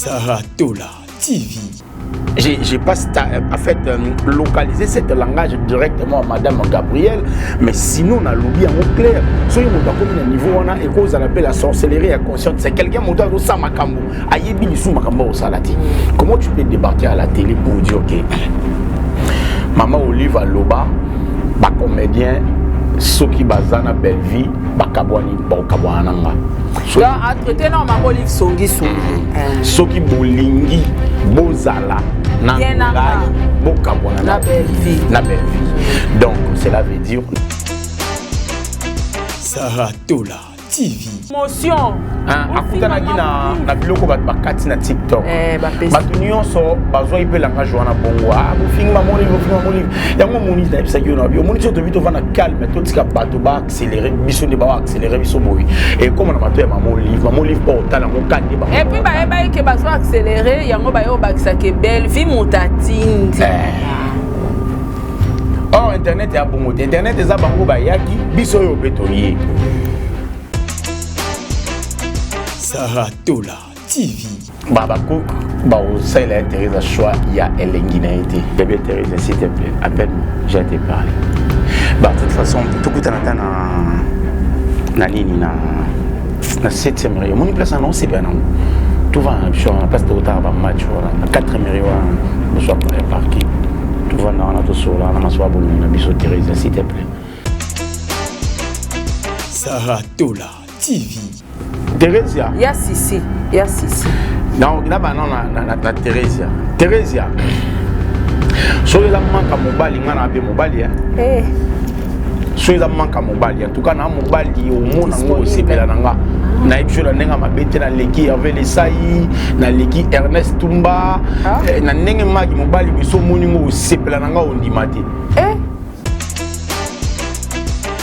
Sarah Tola TV. J'ai pas en fait localisé cette langage directement à Madame Gabrielle, mais sinon on a lobi en clair. Soki moto akomi na niveau wana ekozala mpe la sorcellerie ya consciente. C'est quelqu'un moto azosala makambo, ayebi lisusu makambo akosala te. Comment tu peux débarquer à la télé pour dire que Maman Olive aloba ba comédien soki baza na belle vie bakabwani bakokabwana na nga. Donc atraité na Maman Olive songi songi. Soki bolingi bozala na Bien na nga. ngai bokabwana Na belle vie. Na belle vie. Donc cela veut dire Sarah Tola TV. Motion. Hein, akutanaki na biloko bato bakati na TikTok. Eh, bapesi. Bato nyonso bazwaki mpe langage wana bongo. Ah, bofingi Mama Olive, bofingi Mama Olive. Yango omoni nayebisaki yo na bi omoni so tobi tovanda calme, totika bato baaccéléré biso nde baoaccéléré biso boye ekóma na bato ya Mama Olive. Mama Olive mpo otala yango kande bango. Et puis bayebaki ke bazo accéléré yango, baye obakisaka belle vie moto atindi. Or internet ya bongo te, internet eza bango bayaki, biso oyo mpe toye. Sarah Tola TV. Babakuk bakosalela ye Thérèse choix ya elengi na ye te. Bébé Thérèse, s'il te plaît, appelle-moi, j'ai à te parler. Bah, de toute façon tokutana ata na nini na 7e rue, omoni place wana, osepela nango, tovanda na biso wana, place tokotaka bamatch wana na 4e rue wana, biso ya parking, tovanda wana, tosola wana masuwa bolingo na biso. Thérèse, s'il te plaît. Sarah Tola TV. Thérésia. Ya sisi, ya sisi. Donc na bana na Thérésia. Thérésia, soki eza manka mobali, nga na abe mobali. Eh. Soki eza manka mobali, en tout cas na mobali omona ngo osepela na nga, nayebi so na ndenge ya mabe te, naleki Hervé Lesai, naleki Ernest Tumba. Ah. Na ndenge maki mobali biso omoni ngo osepela na nga, ondima te. Eh.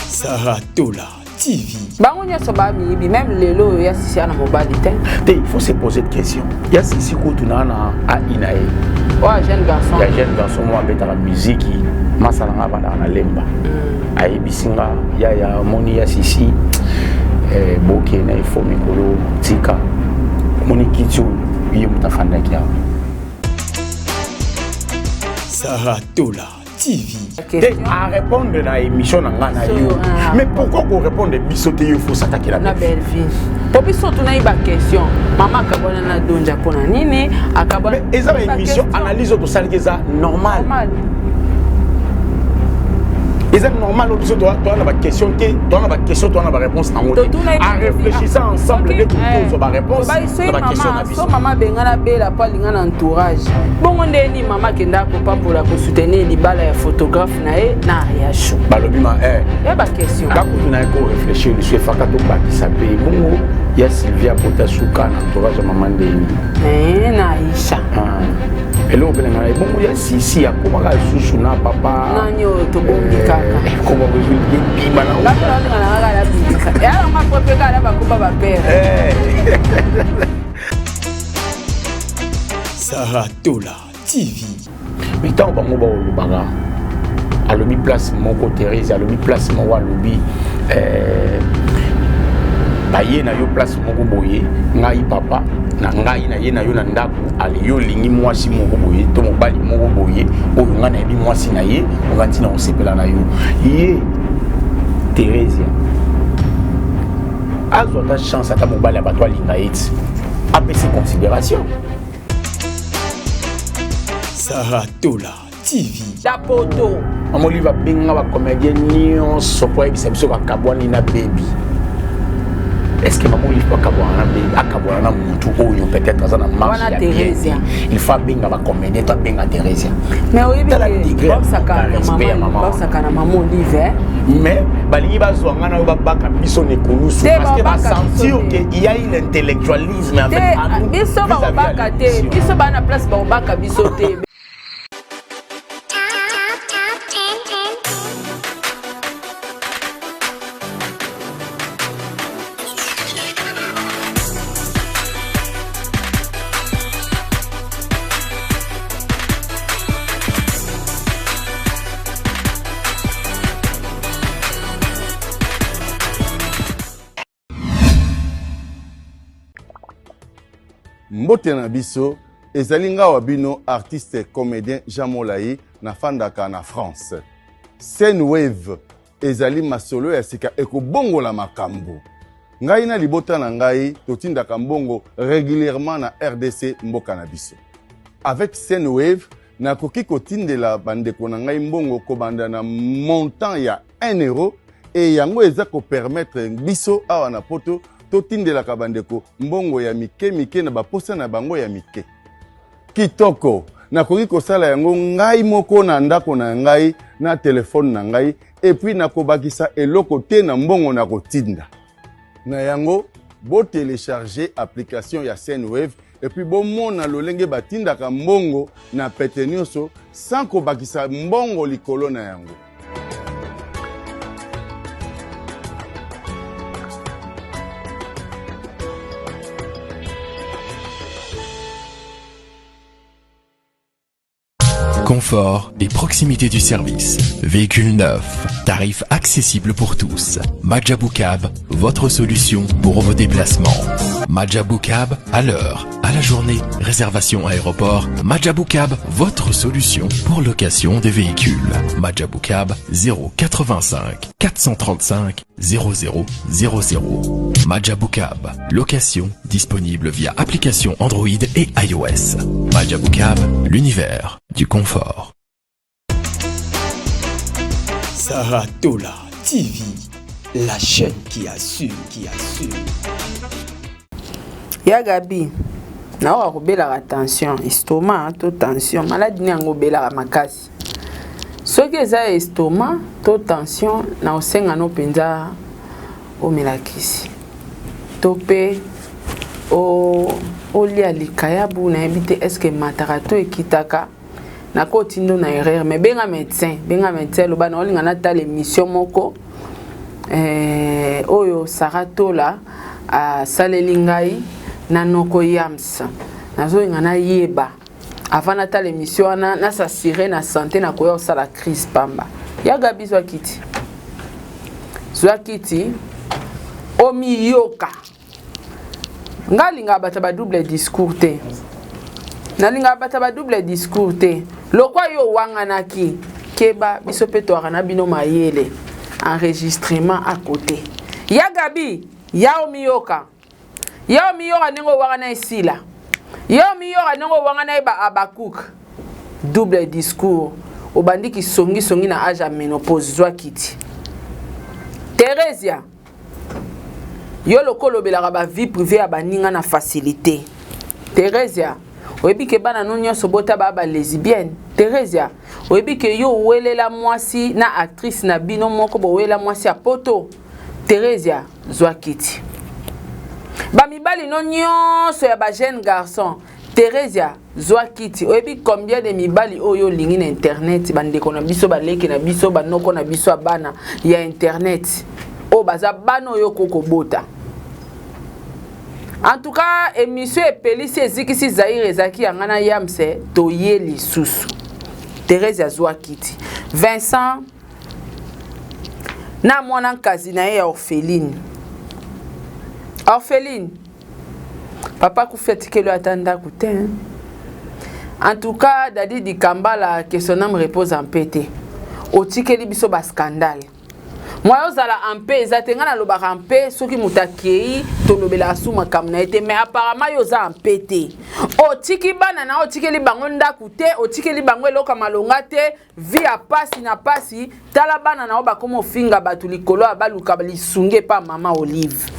Sarah Tola TV. Bango nyonso bamiyibi, même lelo oyo ya sisi ana mobali te. Te, il faut se poser de question. Ya sisi kutu na ai na ye. Oyo jeune garçon. Ya jeune garçon mo abetaka miziki, masala nga abandaka na Lemba, ayebisi nga yaya omoni ya sisi, bokende ifo mikolo tika omoni kiti oyo ye moto afandaki awa. Sarah Tola TV. Te, arépondre na émission na nga na yo. Ah. Mais pourquoi korépondre biso te? Yo faut s'attaquer la na belle vie, po biso tunayi baquestion: mama akabwana na Donja mpona nini? Akabwana. Mais eza baémission analyse oyo tosaliki, eza normal. Normal. Eza normal oyo biso toa na baquestion te, toa na baquestion, toa na baréponse nango te. Aréfléchissant ensemble nde tozwa baréponse na baquestion na biso. So mama abengana Bela mpo alinga na entourage bongo, ndeni mama akendaka kopambola, kosoutenir libala ya photographe na ye na Ariasho. Balobi ma Ya baquestion. Bakutu na ye koréfléchir liso efaka, tobakisa mpe bongo ya Sylvie abota suka na entourage ya mama ndeni. Na Aisha. Eloko mpe na ngai bongo ya sisi akomaka lisusu na papa. Nani oyo tobombi kaka? Koma bima na Bato balinga na kaka na bimisa yalanga propre kaka na bakoba bapere. Sarah Tola TV. Mais ntango bango baolobaka, alobi place moko, Thérèse alobi place moko, alobi baye na yo place moko boye, ngai papa na ngai na ye na yo na ndako ale, yo olingi mwasi moko boye to mobali moko boye oyo ngai nayebi mwasi na ye, oka ntina kosepela na yo. Ye Thérésia azwa ata chance, ata mobali ya bato alinga ye ti apesi considération. Sarah Tola TV. Dapoto. Mama Olive abenga bacomédien nyonso po ayebisa biso bakabwani na bebi. Est ce que Mama Olive akabwana na bebi, akabwana na mutu oyo peut-être aza na marche Wana ya bien Thérésia. te, il faut abenga bacomédien to abenga Thérésia? Mais oyebi Tala degré ya respect ya mama. Baosaka na mama Olive, eh? Mais balingi bazwa nga na oyo babaka biso na ekulusu Te, parce que babaka basentir biso te. que il y a eu l'intellectualisme avec Te. à nous Biso vis-à-vis ya bakobaka te. l'émission. Biso baa na place, bakobaka biso te. Top 10, 10. Mbote na biso, ezali nga wa bino artiste comedien Jean Molayi, nafandaka na France. Sendwave ezali masolo ya sika ekobongola makambo. Ngai na libota na ngai totindaka mbongo regulierement na rdc mboka na biso. Avec Sendwave, nakoki kotindela bandeko na ngai mbongo kobanda na montant ya 1 euro et yango eza ko permettre biso awa na poto totindelaka bandeko mbongo ya mike mike na baposa na bango ya mike. Kitoko! Nakoki kosala yango ngai moko na ndako na ngai na telefone na ngai et puis nakobakisa eloko te na mbongo nakotinda. Na yango, bo telecharger application ya Sendwave et puis bomona lolenge batindaka mbongo na pete nioso sans kobakisa mbongo likolo na yango. Confort et proximité du service. Véhicule neuf, tarif accessible pour tous. Majabou Cab, votre solution pour vos déplacements. Majabou Cab, à l'heure, à la journée, réservation aéroport. Majabou Cab, votre solution pour location des véhicules. Majabou Cab, 085 435 00 00. Majabou Cab, location disponible via application Android et iOS. Majabou Cab, l'univers du confort. Saratola TV, la chaîne qui assure, qui assure. Ya Gabi, naoka kobelaka tension, estomac to tension, maladi nini yango obelaka makasi? Soki eza estomac to tension, na osenga no mpenza omela kisi to mpe olia likayabu, nayebi te est-ce que emataka to ekitaka. Nakotindo na erreur, mais benga médecin, benga médecin, loba na olinga natala émission moko oyo Sarah Tola asaleli ngai na noko Yams. Nazolinga nayeba avant natala émission wana, nasasire na santé, nakoya kosala crise pamba. Ya Gabi, zwa kiti, zwa kiti, omiyoka. Nga alingaka bato ba double discours te, nalingaka bato ba double discours te. Lokwa yo owanganaki, keba, biso mpe toyaka na bino mayele. Enregistrement à côté. Ya Gabi, ya omiyoka, ya omiyoka ndenge owangana esila, ya omiyoka ndenge owangana ye ba Abakuk. Double discours, obandi kisongisongi na age ya ménopause. Zwa kiti. Theresia, yo lokola olobelaka ba vie privée ya baninga na facilité. Theresia, oyebi ke bana no nyonso bota ba ba lesbienne. Theresia, oyebi ke yo owelela mwasi na actrice na bino moko, bowelela mwasi ya poto. Theresia, zwa kiti. Ba mibali no nyonso ya ba jeune garçon. Theresia, zwa kiti. Oyebi combien de mibali oyo olingi na internet, bandeko na biso, baleki na biso, banoko na biso ya bana ya internet oyo baza bana oyo kokobota. En tout cas, émission epelisi ezikisi Zaire ezalaki yanga na Yamse, toye lisusu. Theresia, zwa kiti. Vincent na mwana nkazi na ye ya orpheline. Orpheline, papa akufi atikeli ata ndako te. En tout cas, Dadi Dikambala, que son âme repose en paix te. Otikeli biso ba scandale. Moi ozala en paix eza te, nga nalobaka en paix soki moto akei tolobelaka su makambo na ye te, mais apparemment yo oza en paix te. Otiki bana na otikeli bango ndako te, otikeli bango eloko ya malonga te, vie ya pasi na pasi. Tala bana na yo bakoma ofinga bato likolo ya baluka lisungi epa mama Olive.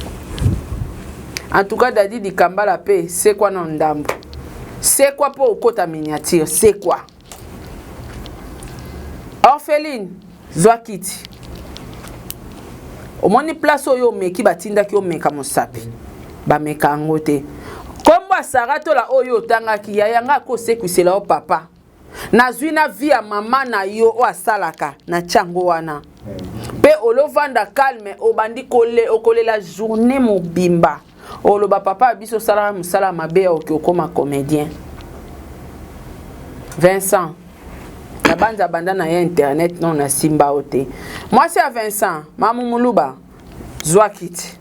En tout cas, Dadi Dikambala pe sekwa na ndambo. Sekwa po okota miniature, sekwa. Orpheline, zwa kiti. Omoni place oyo omeki, batindaki omeka mosapi. Bameka yango te. Kombo ya Sarah Tola oyo otangaki, yaya nga akosekwisela yo papa. Nazwi na vie ya mama na yo oyo asalaka na tiango wana. Pe olovanda calme, obandi kole, okolela journée mobimba. Oloba papa biso salaka mosala mabe ya oki okoma comédien. Vincent, na banza banda na ya internet non na simba o te. Mwasi ya Vincent, mamu muluba, zwa kiti.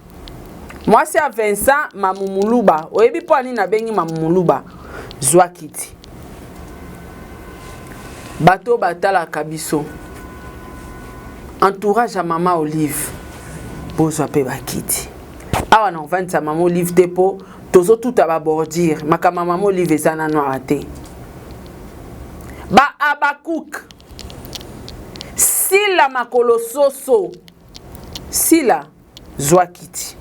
Mwasi ya Vincent Mamu Muluba, oyebi mpo ya nini nabengi Mamu Muluba? Zwa kiti. Bato batalaka biso, entourage ya Mama Olive, bozwa mpe bakiti. Awa na kovandisa Mama Olive te mpo tozotuta ba bordure. Makambo ya Mama Olive eza nano awa te. Ba Habakuk, Sila makolo soso, Sila zwa kiti.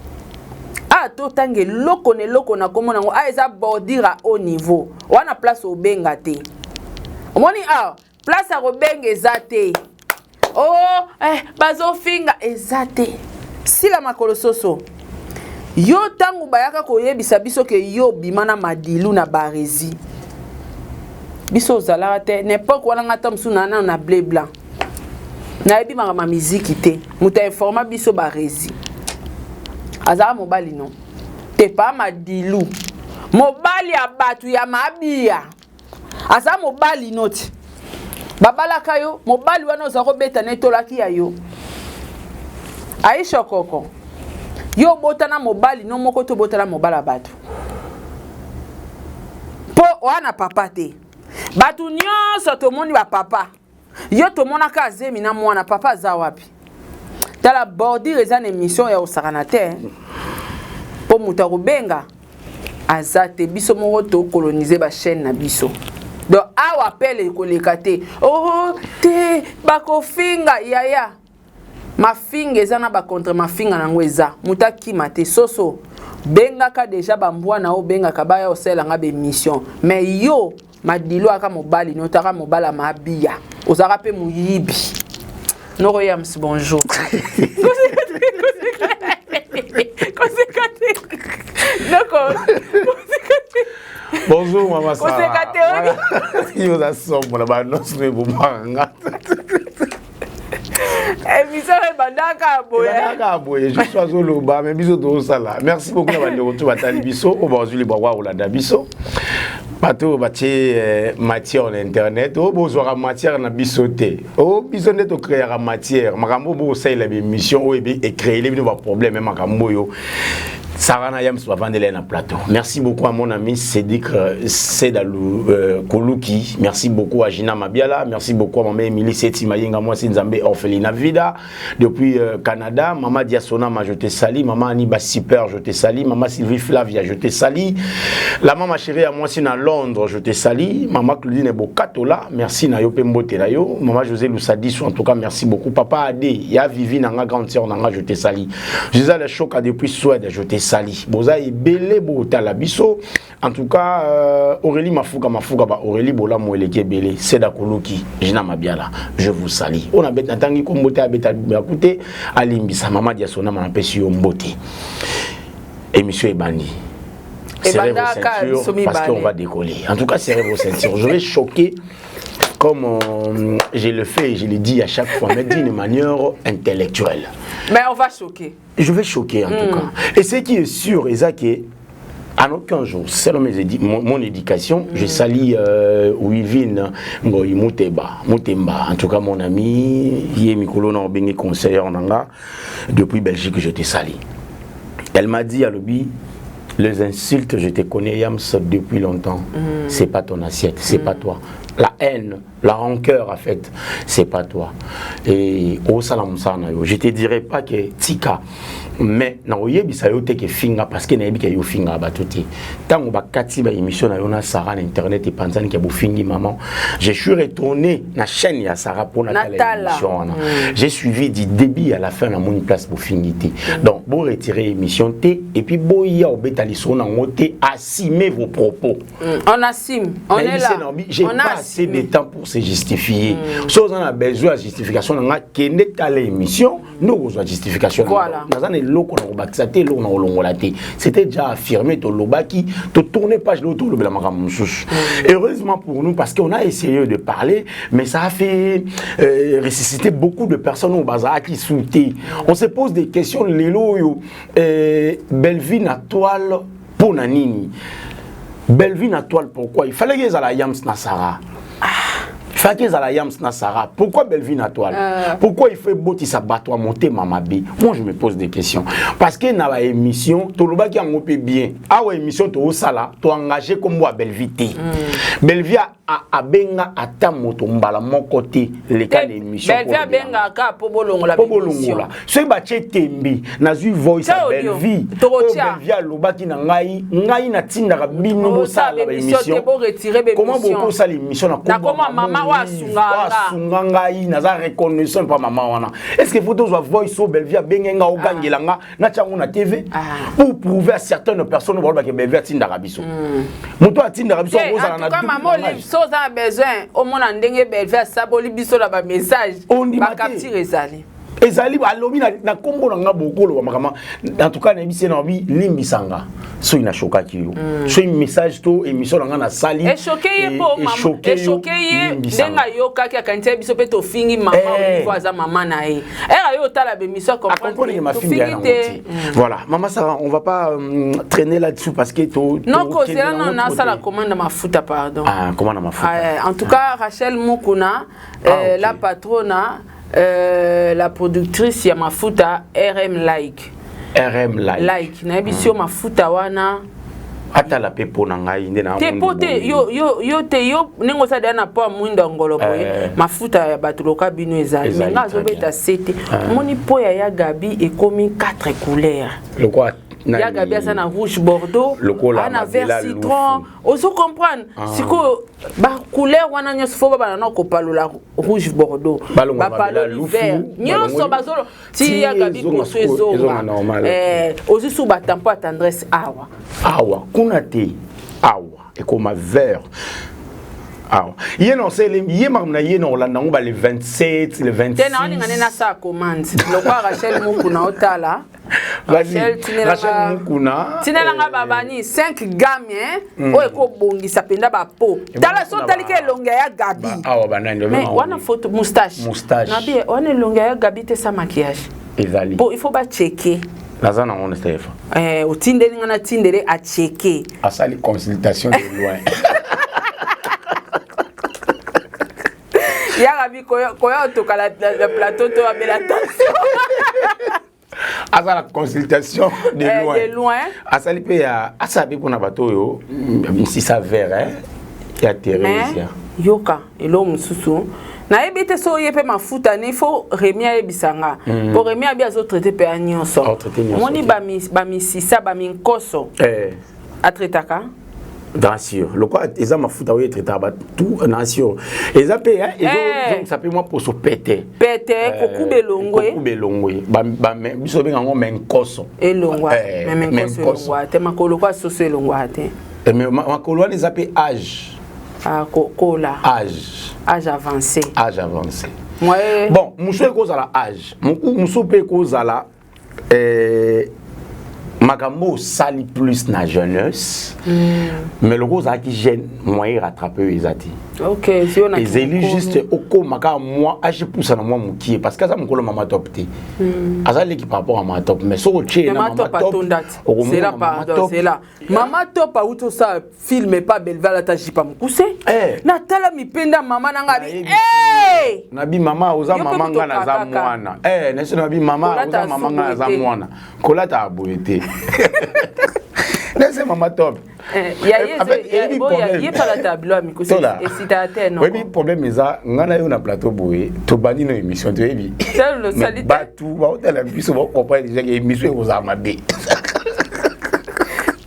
Ah, totanga eloko na eloko na komona yango. Ah, eza bordure à haut niveau. Wana place obenga te. Omoni ah, place ya kobenga eza te. Oh, bazofinga eza te. Sila makolo soso. Yo tangu bayaka koyebisa biso ke yo bima na Madilu na Barezi. Biso ozalaka te. N'importe wana nga ta mosusu na na bleu blanc. Nayebi makambo ya miziki te. Moto informa biso Barezi. Azala mobali non. Te pa Madilu. Mobali ya batu ya mabia. Aza mobali noti. Babalaka yo, mobali wana oza kobeta na etolaki ya yo. Aisha Koko. Yo obotana mobali no moko to obotana mobali ya bato. Po wana papa te. Bato nyonso tomoni ba papa. Yo tomonaka azemi na mwana, papa aza wapi? Tala bordure eza na émission ya osakana te. Po moto akobenga aza te, biso moko to coloniser ba chaîne na biso. Donc awa appel ekoleka te. Oh te bakofinga yaya. Mafinga eza na ba contre mafinga nango eza. Moto akima te soso. Bengaka deja ba mbwa na yo bengaka baya osala nga ba émission. Mais yo Madilu aka mobali no taka mobala mabia. Ozaka pe muyibi. Noko Yams bonjour. Koseka te. Noko. Koseka te. Bonjour maman Sarah. Koseka te. Yo za sombo na ba annonce me bomaka nga. Émission ebandaka boye. Ebandaka boye, je suis azoloba mais biso tozosala. Merci beaucoup na bandeko to batali biso oyo bazwi libwa kolanda biso. Bato oyo batie matière na internet, oyo bozwaka matière na biso te. Oyo biso nde tocréaka matière. Makambo oyo bokosalela ba émission oyo ebe ecréele bino ba problème makambo oyo. Sarah na Yams bavandela na plateau. Merci beaucoup à mon ami Cédric Sedalou Koluki. Merci beaucoup à Gina Mabiala. Merci beaucoup à maman Émilie Seti Mayenga Mwasi Nzambe Orphelina Vida depuis Canada. Maman Diasona, je te salue. Maman Aniba Super, je te salue. Maman Sylvie Flavia, je te salue. La maman chérie à Mwasi na Londres, je te salue. Maman Claudine Bokatola, merci na yo pe mbote na yo. Maman José Lusadisu, en tout cas merci beaucoup. Papa Adé, ya Vivi nanga grande sœur nanga, je te salue. Gisèle Choka depuis Suède, je te salue. Boza ebele botala biso. En tout cas, Aurélie Mafuka Mafuka ba Aurélie Bola Mweleke Belé, Seda Koluki, Gina Mabiala, je vous salue. On a bête natangi kombote abeta bakute alimbisa mama Diasona mana pesi yo mbote. Émission ebandi. Serrez vos ceintures parce qu'on va décoller. En tout cas, serrez vos ceintures. Je vais choquer comme je le fais et je le dis à chaque fois, mais d'une manière intellectuelle. Mais on va choquer. Je vais choquer en tout cas. Et ce qui est sûr, c'est que en aucun jour, selon mon éducation, je salue Wivine Ngoyi Muteba, Mutemba, en tout cas mon ami, Yemi Kolona Obengi conseiller en anga, depuis Belgique, je te salue. Elle m'a dit à l'obi, les insultes, je te connais Yams depuis longtemps. C'est pas ton assiette, c'est pas toi. La haine, la rancœur en fait, c'est pas toi. Et au salam sana yo, je te dirais pas que tika, mais na oyebisa yo te ke finga parce que na yebi ke yo finga ba tuti. Tango ba kati ba émission na yo na Sarah na internet et panzani ke bo fingi maman. Je suis retourné na chaîne ya Sarah pour na tala émission wana. J'ai suivi du début à la fin na mon place bo fingi te. Donc bo retirer émission te et puis bo ya obeta liso na ngote assumer vos propos. On assume, on Mais est lycée là. Norbi, j'ai On pas assez assume. de temps pour se justifier. Si on a besoin de justification, on a qu'une telle émission, nous avons justification. Voilà. Nous avons eloko na kobakisa te, eloko na kolongola te. C'était déjà affirmé, tolobaki, to tourner page l'autre, tolobela makambo mosusu. Heureusement pour nous, parce qu'on a essayé de parler, mais ça a fait ressusciter beaucoup de personnes au bazar qui soutaient. On se pose des questions, lelo yo, Bellevue na toile pour na nini? Bellevue na toile pourquoi? Il fallait qu'ils aient la Yams na Sarah. Il Faki ezala Yams na Sarah. Pourquoi Bellevue na toile? Pourquoi il faut ebotisa bato ya motema mabe? Moi, je me pose des questions. Parce que na ba émission, tolobaki yango pe bien. Awa émission tozosala, to engagé kombo ya Bellevue te. Bellevue abenga ata moto mbala moko te leka na émission. Bellevue abengaka po bolongola. Po bolongola. Soki batie tembe, nazwi voice ya Bellevue. Oyo Bellevue alobaki na ngai, ngai natindaka bino bosala ba émission. Comment bokosala émission na kombo mama oyo asunga ngai? Naza reconnaissant mpa mama wana. Est ce que faut tozwa voice oyo Bellevue abenge nga, ogangela nga, natia yango na TV pour prouver à certaines personnes oyo balobaka Bellevue atindaka biso? Moto atindaka biso akozala na mama Olive. So oza na besoin omona ndenge Bellevue asaboli biso na bamessage, bacapture ezali. Ezali, alobi na nkombo na nga, bokoloba makambo. En tout cas, nayebisi ye na babi limbisanga soki nashokaki yo, soki message to émission na nga nasali echoquer ye, mpo echoquer ye ndenge ayokaki, akanisi biso mpe tofingi mama Olive. Aza mama na ye, ere ayo otala bémission. Comprendre te. Voilà, mama Sarah, on va pas traîner là-dessus parce que to Non, kozela non, nasala commande mafuta, pardon. Ah, commande mafuta. En tout cas, Rachel Mukuna, la patrona, la productrice ya mafuta RM Like. RM Like. Like, nayebi si yo mafuta wana. Atala mpe mpo na ngai nde. Na te, mpo te yo, yo, yo te, yo ndenge osala deya na po ya mwinda ngolo boye, mafuta ya bato loka bino ezali. Me nga azobeta se te, omoni po ya Gabi ekomi 4 couleurs. Lokwa ya Gabi aza na rouge bordeaux, na vert citron, ozo comprendre? Sikoyo bacouleur wana nyonso, fo babana na kopalola rouge bordeaux, bapaloli vert nyonso, bazolo ti ya Gabi poso ezonga. Ozwi su batampo ya tendresse awa. Awa kuna te, awa ekoma vert awa. Ye na osele ye makambo na ye na olanda yango ba le 27, le 26. Te, naolinga nde nasala commande lokwa Rachel Mukuna. Otala. Rachel Mukuna. Tinelanga babani 5 gamme oyo ekobongisa mpenza bapo. Tala, so otaliki elongi ya Gabi. Awa banani? Mais wana photo moustache. Moustache. Nabi wana elongi ya Gabi te sa maquillage. Ezali. Po il faut bachecker. Naza nango na telefone. Otindeli nga, natindele, achecker. Asali consultation de loin. Ya Gabi, koya otoka la plateau to abela tension. Asala consultation de loin. De loin. Asali mpe ya asala mpe mpona bato oyo misisa vert ya Theresia. Yoka, eloko mosusu nayebi te, so oye mpe mafuta ne, faut Remi ayebisa nga, po Remi abi azotraiter mpe ya nyonso. Omoni bamisisa, baminkoso, atraitaka. Bien sûr, lokwa eza mafuta oyo etraitaka batu na sûr, eza mpe ezongisa mpe mwa poso pete. Pete, kokuba elongwe. Kokuba elongwe, biso obenga yango menkoso. Elongwa, me menkoso elongwa te, makolo kwa soso elongwa te. Makolo wana eza mpe âge. Kola. Âge. Âge avancé. Âge avancé. Bon, mosu ekozala âge, mosu mpe ekozala makambo osali plus na jeunesse. Mais loko ozalaki jeune, moyen rattrape oyo eza te. Ezali juste okóma kaka mwa âge, pusana mwa mokie, parce que aza mokolo mama Top te. Aza leki par rapport à mama Top, mais soki otie na mama Top, okomona mama Top. Mama Top auti osala film epa Belve, alata jipa mokuse. Natala mipenda mama na nga bi. Nabi mama oza mama, nga naza mwana. Nasi nabi mama oza mama, nga naza mwana, kolata boye te. Nese mama Top. Ye palata bilo ya mikuse, esita te. Oyebi problème eza nga na yo na plateau boye, tobandi na émission, toyebi bato baotala biso, bacomprendre déjà ke émission ekozala mabe.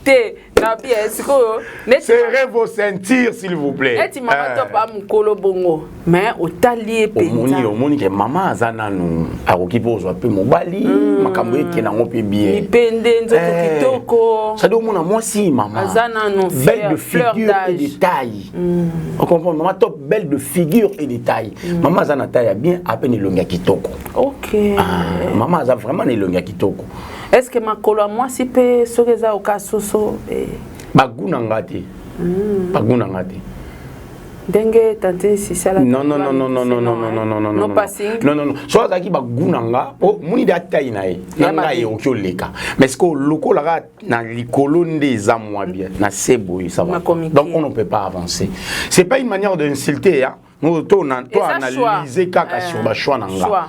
Te, nabi sikoyo. Serrez vos ceintures, s'il vous plaît. Neti mama Top a mokolo bongo, mais otali ye. Mpenza, omoni ke mama aza nanu, akoki mpe ozwa mpe mobali, makambo ekende yango mpe bien. Mipende, nzoto kitoko. Sadi omona mwasi mama aza nanu belle de figure et de taille. On comprend mama Top, belle de figure et de taille. Mama aza na taille ya bien, apene elongi ya kitoko. Mama aza vraiment na elongi ya kitoko. Est ce que makolo ya mwasi mpe soki eza oka soso? Bagu na nga te, bagu na nga te. Ndenge tante Sisala. Non, non, non, non, non, non, non, non, non, non. No passing. Non, non, non, so azalaki bagu na nga po moni de atai na ye na ngai ekoki oleka, mais ce que lokola kaka na likolo nde eza mwa bien, na se boye ça va, donc on ne peut pas avancer. C'est pas une manière d'insulter, hein. To na to analyser kaka sur ba choix na nga.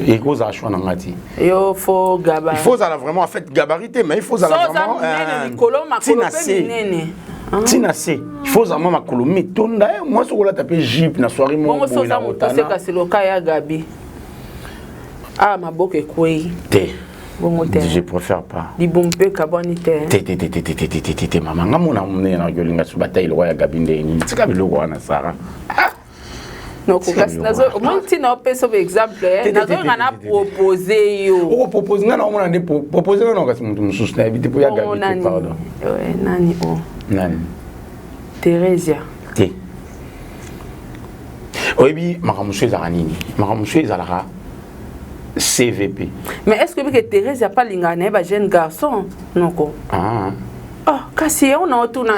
Ekozala choix na nga ti. Yo faut gabarit. Il faut zala vraiment en fait gabarit mais il faut zala vraiment likolo makolo pe minene. Tina se. Il faut zala makolo mitonda moi soki olata pe jupe na soirée moko boye na otana. Kasi loka ya Gabi. Ah maboko ekwei. Te. Bongo te. Je préfère pas. Libumu mpe ekabwani te. Te te te te te te te te te te mama nga mona munene na yolinga so bataille lokola ya Gabi ndenge nini. Tika biloko wana Sarah. Ah. Kasi nazo omoni ntina opesa ba exemple nazolinga na propose yo. Oko propose nga na omona nde propose nga na kasi moto mosusu nayebi te po ya Gabi te pardon. Nani o? Nani? Theresia. Te. Oyebi makambo mosusu ezalaka nini? Makambo mosusu ezalaka CVP. Mais est-ce que que Thérèse a pas lingana na ba jeune garçon noko? Ah. Oh, kasi ye ona otuna.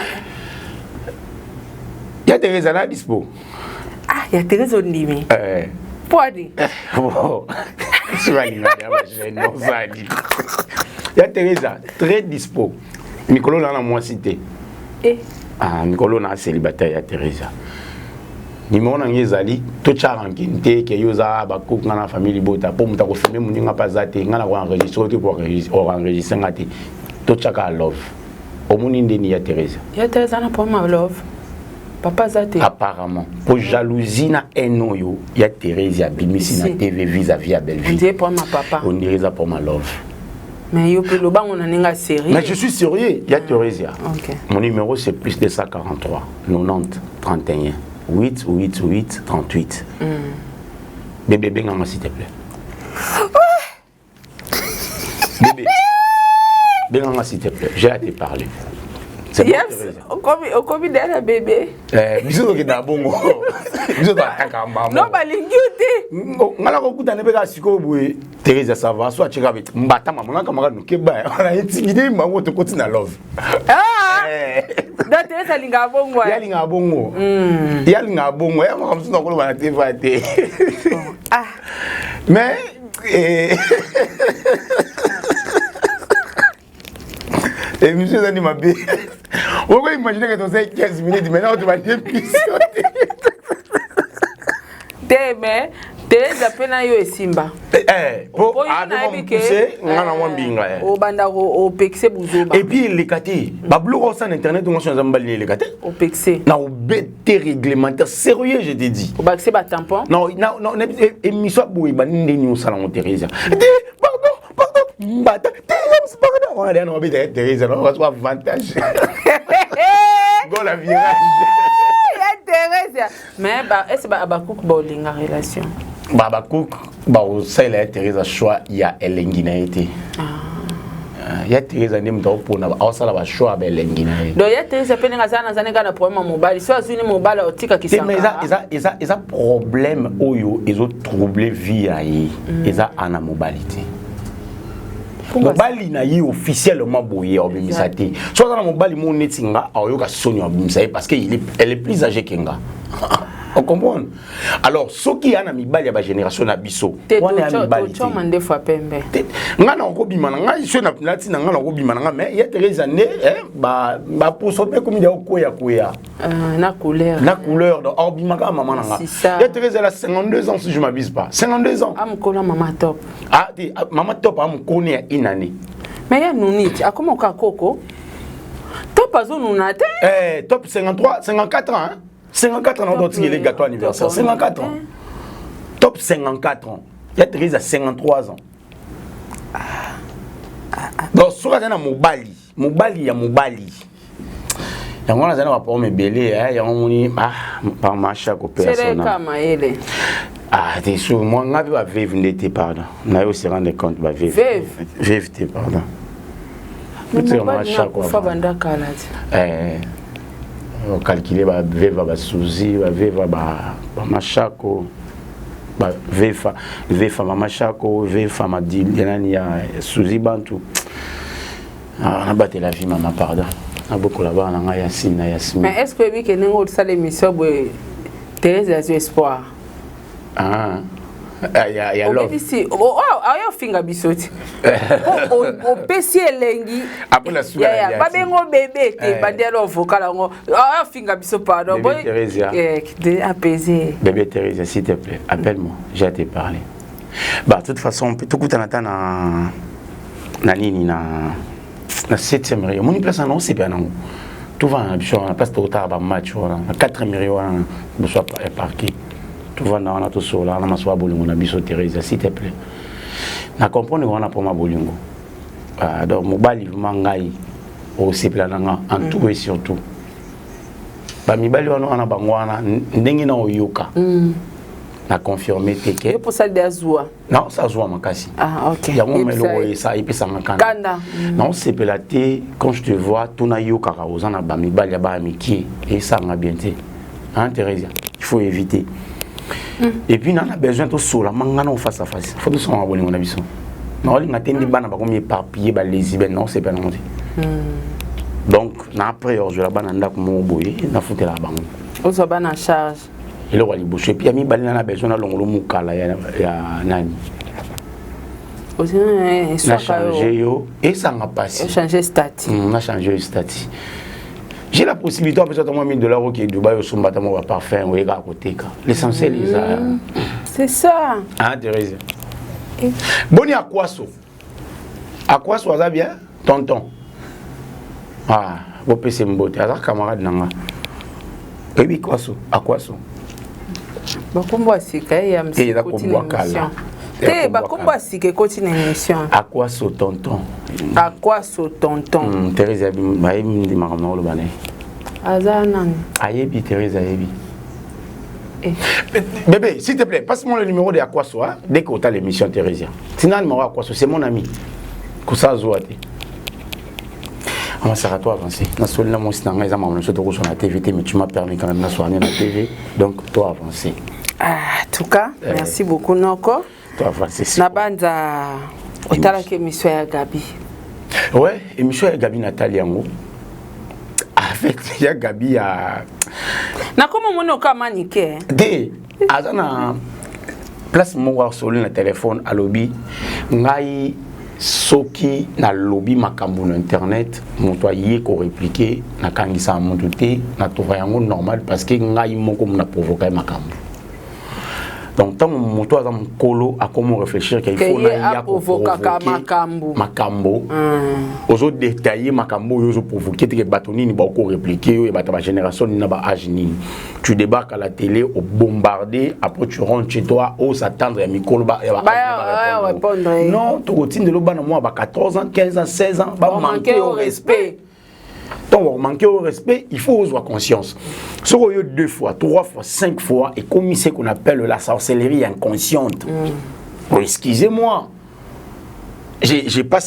Ya Thérèse ana dispo. Ah, ya Thérèse ondimi. Eh. Poani. Bon. Soki alingana ba jeune ozali. Ya Thérèse très dispo. Mikolo na na mwasi te. Eh. Ah, mikolo na célibataire ya Thérèse. Numéro na ngai ezali totya rancune te ke yo oza bakook nga na famille libota mpo moto akofilme moninga mpe aza te nga na koenregistre te po oenregistre nga te totyaka love omoni ndeni ya Theresa. Ya Theresa na problème ya love papa aza te apparemment po jalousie na haine oyo ya Theresa abimisi na TV vis-à-vis ya Bellevue on dirait problème ya papa on dirait eza problème ya love. Mais yo pe lobango na ndenge sérieux. Mais je suis sérieux, ya Theresa. Okay. Mon numéro c'est plus 243 90 31 8 8 8 38. Bébé benganga s'il te plaît. Bébé. Benganga s'il te plaît, j'ai à te parler. C'est bon, yes, okomi okomi derrière bébé. Eh, biso tokenda bongo. Biso tokaka mbamo. Non balingi yo te. Ngala kokutana mpe kaka sikoyo boye. Theresa ça va, soit cheka bete. Mbata mama naka maka nuke ba. Ona intimidé mango tokoti na love. Ah! Donc Theresa alingaka bongo. Ya alingaka bongo. Ya alingaka bongo. Ya makambo mosusu nakoloba na TV te. Ah. Mais émission ezali mabe. Oko imaginer que tozali 15 minutes maintenant tobandi émission te. Te mais Theresa mpe na yo esimba. Po nayebi ke nga na mwa mbinga obanda opekise buzoba. Et puis eleka te babiloko osala na internet ngo aza mobali na eleka te. Opekise. Na obete réglementaire sérieux je te dis. Obakise ba tampon. Non non non émission boye bandi ndeni osala ngo Theresa. Te pardon pardon mbata te pardon wana deya na obeta Theresa na bazwa avantage. Gol à virage. Ya Theresa. Mais ba est-ce ba Abakouk ba olinga relation? Ba Abakouk ba osalela ya Theresa choix ya elengi na ye te. Ya Theresa nde moto akopona aosala ba choix ya elengi na ye. Donc ya Theresa pe ndenge aza na zane kaka na problème ya mobali. So azwi ni mobali otika kisanga. Mais eza eza eza eza problème oyo ezo troubler vie ya ye. Eza ana mobali te. Mobali na ye officiellement boye obimisa te. So aza na mobali mo neti nga aoyoka soni abimisa ye parce que il est, elle est plus âgée que nga. On comprend? Alors soki ya na mibali ya ba génération na biso wana ya mibali te. Nga na okobima na ngai so na nati na nga na okobima na nga mais ya Theresa nde ba ba poso pe komi ya okoya koya. Na couleur. Na couleur donc obima ka maman na nga. Ya Theresa elle a 52 ans si je m'abuse pas. 52 ans. Amkola maman top. Ah, te, maman top amkoni ya une année. Mais ya nuni, akoma ka koko. Top azonuna te. Eh, top 53, 54 ans hein. 54 ans, on doit les gâteau anniversaire. 54 ans. Top 54 ans. Il y a Theresa 53 ans. Donc, soki aza na mobali, mobali ya mobali. Yango wana aza na baproblème ebele, yango moni ah par marché ko personne. mayele. Ah, t'es sûr, moi nga pe ba veuve nde te pardon. Na yo se rendre compte ba veuve. Veuve. Veuve te pardon. Mobali akufa banda kala te. Eh. Calculer ba veuve ba Suzy, ba veuve ba Machako. Ba vefa, vefa mama Chako, vefa Madili, nani ya Suzy Bantu. Ah, nabatela vie mama pardon. Nabokola bana na ngai Yasine na Yasmine. Mais est-ce que oyebi ke ndenge osala émission boye Thérèse azwi espoir? Ah. Ah, ya, ya love. Obebisi oyo ofinga biso ti opesi elengi babengo bebe te eh. bandi alo vocal yango oyo ofinga biso pardon. Bébé Thérésia. Eh, apaisé. Bébé Thérésia, s'il te plaît, appelle-moi, j'ai à te parler. Bah, de toute façon, tokutana ata na nini, na 7e rayon. Omoni place wana, osepela nango, tovanda na biso wana, place tokotaka bamatch wana, na 4e rayon wana, liboso ya parquet. Tovanda wana, tosola wana masolo ya bolingo na biso. Thérésia, s'il te plaît, na comprendre wana mpoma bolingo. Ah, donc mobali vraiment, ngai osepela na nga en tout et surtout bamibali wana bango wana ndenge na oyoka na confirme te ke posali azwa. Non, ça azwa makasi. Ah, okay. Yango eloko esa epesanga kanda. Naosepela te quand je te vois, tuna yokaka oza na bamibali ya baya mike, esanga bien te, hein. Thérésia, il faut éviter. Et puis nana besoin tosola manga na face à face, faut tosonga bolingo na biso. Naolinga te ndi bana bakomi éparpillé, balesbienne, naosepela nango te. Donc na après ozwela bana ndako moko boye, nafutelaka bango. Ozwa bana en charge. Eloko ya liboso. Et puis ya mibale, nana besoin nalongolo mokala ya nani, na change yo, esanga mpasi. Changer statut. Na change yo statut. J'ai la possibilité apesa ata mwa 1000 $, oke Dubai, osomba ata mwa baparfum, oyekaka koteka. L'essentiel eza C'est ça. Ah, Thérèse, boni akwaso? Akwaso aza bien, tonton. Ah, bopesa mbote, aza camarade na nga. Oyebi kwaso, akwaso? Bakombo ya sika eza kombo ya kala. Te, bakombo ya sika ekoti na émission. Akwaso tonton. Akwaso tonton. Thérèse ayebi ndi makambo na oloba na ye. Aza nani? Ayebi, Thérèse ayebi. Eh. Bébé, s'il te plaît, passe-moi le numéro de Akwaso, hein, dès que tu as l'émission, Thérésia. Sinon, le numéro Akwaso, c'est mon ami. Kosa Zouate. Amasaka to avancer. Nasoli na mwasi na ngai, eza makambo na biso tokoswa na TV te, mais tu m'as permis quand même naswani na TV, donc to avancer. Ah, en tout cas, eh, merci beaucoup noko. To avancer. Na banza otalaki émission ya Gabi. Ouais, émission ya Gabi, natali yango. Avec ya Gabi ya Nakoma omoni oka manike. Te, aza na place moko, asoli na telefone, alobi: ngai soki nalobi makambo na internet, moto aye korépliquer, nakangisaka moto te, natrouva yango normal parce que ngai moko na provoka ye makambo. Donc ntango moto aza mokolo, akomi réfléchir ke il faut naya koprovokaka makambo. Makambo ozodétailler, makambo oyo ozoprovoke teke bato nini bakorépliquer oyo, bato bagénération nini na baage nini. Tu débarques à la télé, au bombardé, après tu rentres chez toi, au s'attendre ya mikolo répondre. Non, tokotindela bana mwa ba 14 ans, 15 ans, 16 ans, bamanquer au respect. Donc on manque au respect, il faut avoir conscience. Ce qu'on deux fois, trois fois, cinq fois, et comme c'est qu'on appelle la sorcellerie inconsciente. Oh, excusez-moi. J'ai pas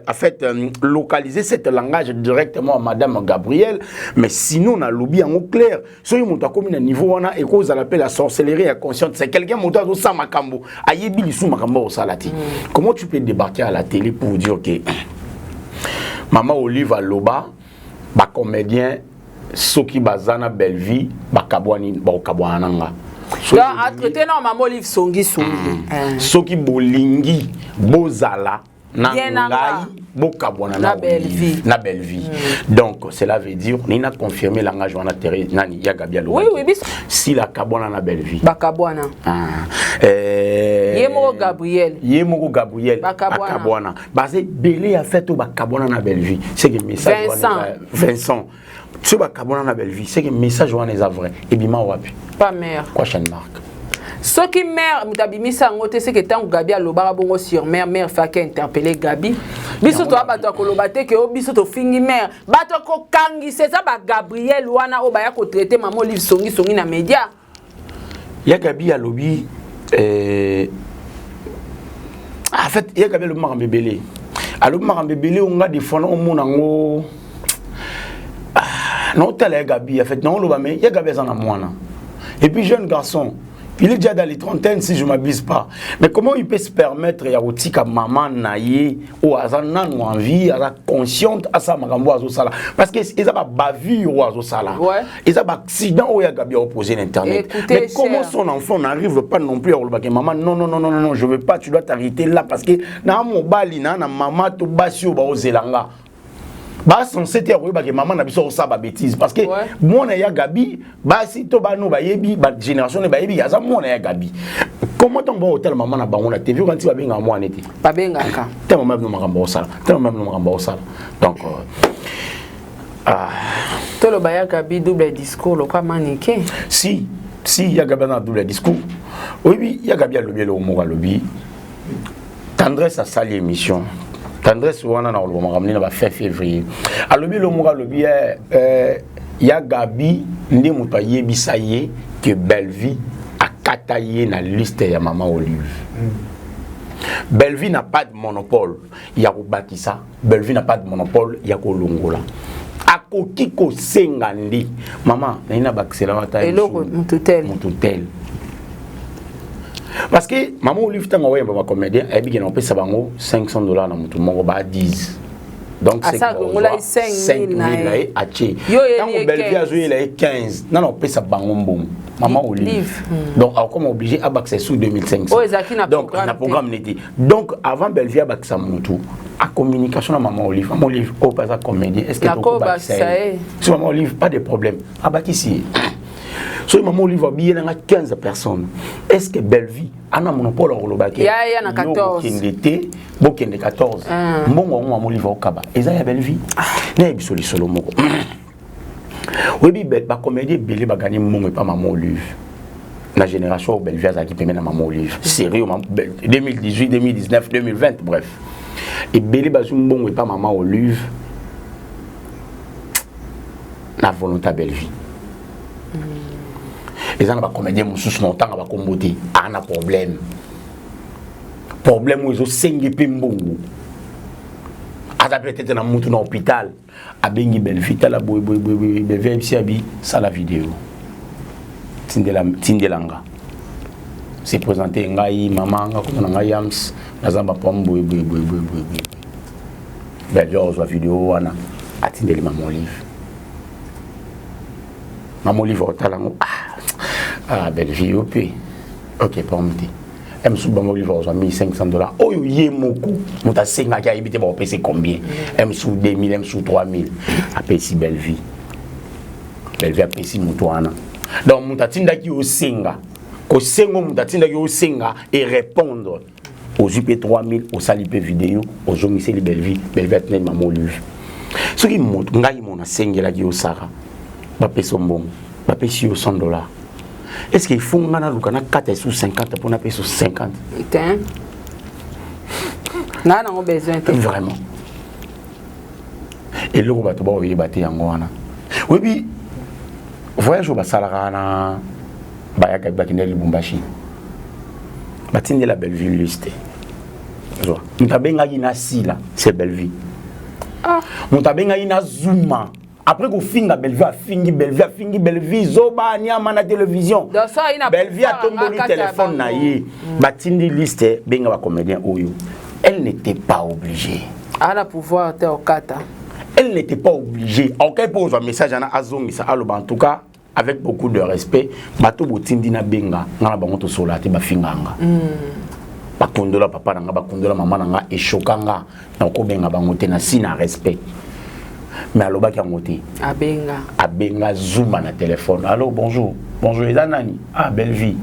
en fait localisé cette langage directement à Madame Gabrielle, mais sinon, on a lobby en clair. Soki moto akomi na niveau wana, ekozala mpe la sorcellerie inconsciente. C'est quelqu'un, moto azosala makambo, ayebi lisusu makambo osala te. Comment tu peux débarquer à la télé pour dire que Mama Olive aloba bacomédien soki baza na belle vie, bakabwani, bakokabwana na nga? Atraité na Mama Olive songi songi. Soki bolingi bozala na ngai, bokabwana na belle vie. Na belle vie. Donc cela veut dire nini? A confirmé langage wana nani ya Gabi aloba. Oui, oui. Sila akabwana na belle vie. Bakabwana. Ah. Eh, ye moko Gabriel. Ye moko Gabriel akabwana. Baza ebele ya fait oyo bakabwana na belle vie. C'est que message Vincent. Vincent, soki bakabwana na belle vie, c'est que message wana eza vrai. Ebima wapi? Pas mère. Question mark. Soki mare moto abimisa yango te, seke ntango Gabi alobaka bongo sur mare, mare faki interpelle Gabi. Biso toya bato ya koloba te ke o biso tofingi mare. Bato ya kokangisa eza bagabriel wana oyo baya kotraiter Mama Olive songisongi na média. Ya Gabi alobi, en fait ya Gabi alobi makambo ebele, alobi makambo ebele oyo nga des fois naomona yango, naotala ya Gabi. En fait naoloba, mais ya Gabi aza na mwana et puis jeune garçon. Il est déjà dans les trentaines si je m'abuse pas. Mais comment il peut se permettre ya kotika maman na ye oyo aza nanu en vie, aza consciente asa makambo azosala? Parce que eza ba bavure oyo azosala. Eza ba accident oyo ya Gabi a opposé l'internet. Écoutez, Mais comment cher. Son enfant n'arrive pas non plus à koloba ke maman, non, non, non, non, non, non, je veux pas, tu dois t'arrêter là parce que na mobali na na mama to basi oyo baozela nga basense te ya koyeba ke mama na biso akosala babêtise, parce que mwana ya Gabi, basi to bano bayebi, bagénération ne bayebi aza mwana ya Gabi. Comment ntango baotala mama na bango na TV, okanisi babengaka mwana te? Babengaka. Te, mama bino makambo akosala te, mama bino makambo akosala. Donc ah. Toloba ya Gabi double discours lokwa manike. Si si, ya Gabi aza na double discours. Oyebi, ya Gabi alobi eloko moko, alobi Tendresse asali émission. Tendresse wana na koloba makambo nini na ba fin février, alobi eloko moko, alobi ya Gabi nde moto ayebisa ye ke Bellevie akata ye na liste ya mama Olive. Bellevie n'a pas de monopole ya kobakisa, Bellevie n'a pas de monopole ya kolongola. Akoki kosenga nde mama naye na bakisela ata eloko mutu tel. Mutu tel, parce que mama Olive, ntango aoyamba bacomédien, ayebi ke na kopesa bango 500 $ na motu moko, ba 10. Donc Asa alongola ye 5 000 na ye. Na ye atie. Yo oyeli ntango ye Bellevie 15. Azoyela ye 15, nana kopesa bango mbongo mama Olive. Live. Donc akoma obligé abakisa sous 2500. Oyo ezalaki na Donc programme na te. Programme neti. Donc avant Bellevie abakisa motu, a communication na mama Olive: mama Olive, oyo mpe aza comédien, est ce que Nakobakisa tokobakisa ye? ye? So mama Olive, pas de problème, abakisi ye. Soki mama Olive abiyelanga 15 personnes, est ce que Bellevie ana monopole akolobaki Ya, na 14. Bokende te, bokende 14? Ah. Mbongo yango mama Olive aokaba eza ya Bellevie. Nayebi biso lisolo moko. Oyebi, bacomédien ebele bagani mbongo epa mama Olive na génération oyo Bellevie azalaki pembe na mama Olive. Sérieux, 2018, 2019, 2020, bref, ebele bazwi mbongo epa mama Olive na volonté ya Bellevie. Eza na bacomédien mosusu na otanga bakombo te, aa na problème, problème oyo ezosengi mpe mbongo, aza peut-être na mutu na hôpital, abengi Bellevie: tala boye boye boye boye. Bellevie ayebisi abi sala video, tindela, tindela nga, se présente ngai mama nga komona ngai yams, naza baproblème boye boye boye boye boye boye. Bellevie akozwa video wana, atindeli mama Olive. Mama Olive otala yango: ah, ah Bellevie, yo mpe ok, problème te. Mosusu bango Olive akozwa 1500 $ oyo ye moko moto asengaki, ayebi te bakopesa combien, mosusu 2000, mosusu 3000, apesi Bellevie. Bellevie apesi moto wana. Donc moto atindaki osenga, kosenga, moto atindaki osenga et répondre, ozwi mpe 3000, osali mpe video, ozongiseli Bellevie. Bellevie atindaki mama Olive. Soki moto ngai mo nasengelaki yo Sara, bapesa yo mbongo, bapesi yo 100 $, est ce que il faut nga naluka nakata esu 50 mpo napesa yo 50? Te, naa nango besoin te. Vraiment, eloko bato bakoyeba te yango wana. Oyebi voyage oyo basalaka wana, bayaka, bakendeli Lubumbashi, batindela Belleville liste. Zwa moto abengaki na Sila, c'est Belleville. Ah. Moto abengaki na Zuma après kofinga Bellevie, afingi Bellevie, afingi Bellevie zoba niama na télévision. Donc, so ayi na Bellevie pouvoir atomboli anga kati ya téléphone na bango. ye, batindi liste, benga bacomédien oyo. Elle n'était pas obligée. Aa na pouvoir te okata. Elle n'était pas obligée. Aokai mpo kozwa message wana, azongisa, aloba: en tout cas, avec beaucoup de respect, bato botindi na benga nga, na bango tosola te, bafinga nga, bakondola papa na nga, bakondola mama na nga, eshoka nga, nakobenga bango te, na si na respect. Mais alobaki yango te. Abenga. Abenga Zuma na téléphone: allo, bonjour, bonjour, eza nani? Ah, Bellevie.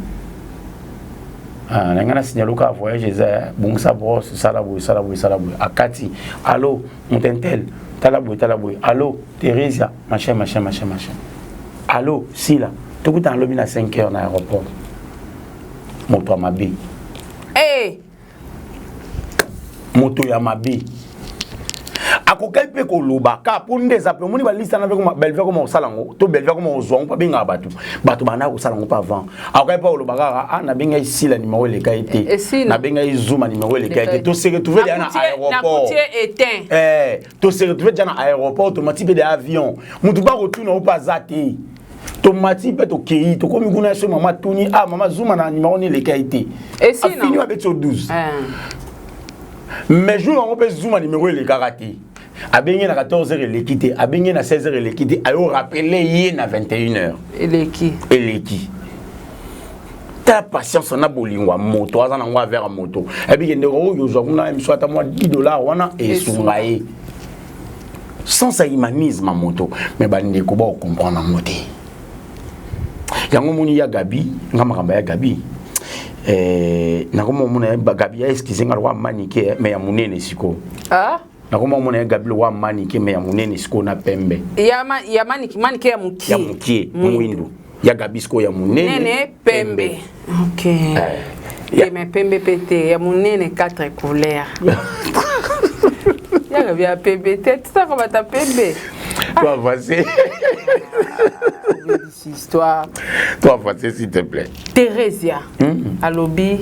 Ah, na ngai na signalo kaka voyage eza, bongisa brosse, sala boye, sala boye, sala boye. Akati: allo, moto intel, tala boye, tala boye, allo, Thérésia, machin, machin, machin, machin, allo, Sila, tokutana lobi na 5 heures na aéroport. Moto ya mabe. Hey! Moto ya mabe akokaki mpe koloba kaka mpo nde eza mpe omoni baliste wana mpe Bellevie akoma kosala yango to Bellevie akoma kozwa yango mpo abengaka bato, bato bandaka kosala yango mpe avant. Akokaki mpe koloba kaka: ah, nabengai Sila, nimero elekai te. Esila. Nabengai Zuma, nimero elekai te. To se retrouve deja na aéroport. Nakutie éteint. Eh, to se retrouve deja na aéroport, tomati mpe de avion, motu bakotuna o mpe aza te. Tomati mpe tokei, tokomi kuna, so mama tuni: "Ah mama, zuma na numéro ni elekai te." Afini, abeti o 12. Mais jour yango mpe zuma numéro elekaka te. Abenge na 14 heures, eleki te. Abenge na 16 heures, eleki te. Ayo rappeler ye na 21 heures. Eleki. Eleki. Tala patience na bolingo ya moto aza nango avers moto. Ayebike ndeko oyo ozwa kuna miso, ata mwa 10 $ wana esunga ye, sans ya humanisme ya moto. Mais bandeko bakocomprendre yango te. Yango moni ya Gabi, nga makambo ya Gabi, nakoma omona Gabi ya, excuse nga, lokwa manike mais ya monene sikoyo. Ah? Nakoma omona ya Gabi lokwa manike mais ya monene sikoyo na pembe. Ya manike, manike ya mokie. Ya mokie, mwindu. Ya Gabi sikoyo ya monene. Nene, pembe, ok. Eh, mais pembe pe te, ya monene, quatre couleurs. Ya Gabi ya pembe te, tutaka bata pembe. Toi, avancer. Histoire. Toi, avancer, s'il te plaît. Thérésia alobi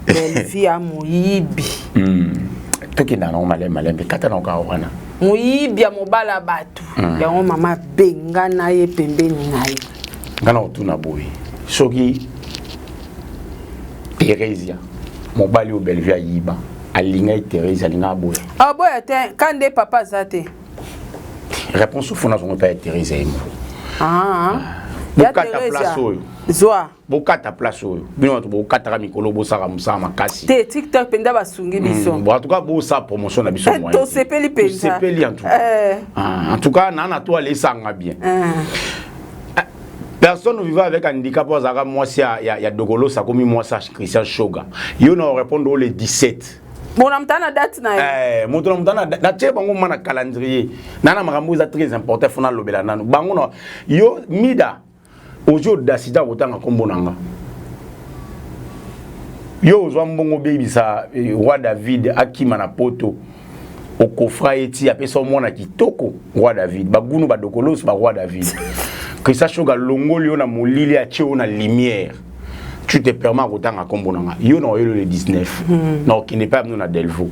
Bellevie ya moyibi. Tokenda nango malembe malembe, kata na okaa wana. Moyibi ya mobala bato. Yango mama abengana ye pembeni na ye. Nga na kotuna boye: soki Thérésia, mobali oyo Bellevie ayiba, alingai Thérésia, alinga aboya? Aboya te, ka nde papa aza te. Réponse ofuna zongo epai ya Thérésia ye moko. Ah. Bokata place oyo. Zwa. Bokata place oyo, bino bato bokataka mikolo, bosaka mosala makasi. Te, TikTok mpenza basungi biso. Bon, en tout cas bosala promotion na biso. Tosepeli mpenza. Tosepeli en tout cas. Ah, en tout cas na to alesanga bien. Personne vivant avec handicap oyo azalaka mwasi ya Dokolosa, akomi mwasi ya Christian Shoga. Yo na orépondre o le 17. Bona moto na date na ye. Moto na moto natie bango ma na calendrier na makambo eza très important, fo nalobela nanu bango na yo. Mida ozwi audacité ya kotanga nkombo na nga. Yo ozwa mbongo, obebisa roi David akima na poto, okofra ye ti apesa mwana kitoko. Roi David, bagunu badokoloso ba roi David, Christian Shoga longoli yo na molili, atie yo na lumière. Tu te permets kotanga nkombo na nga. Yo na oyelo le 19 na okende mpe bino na Delvaux.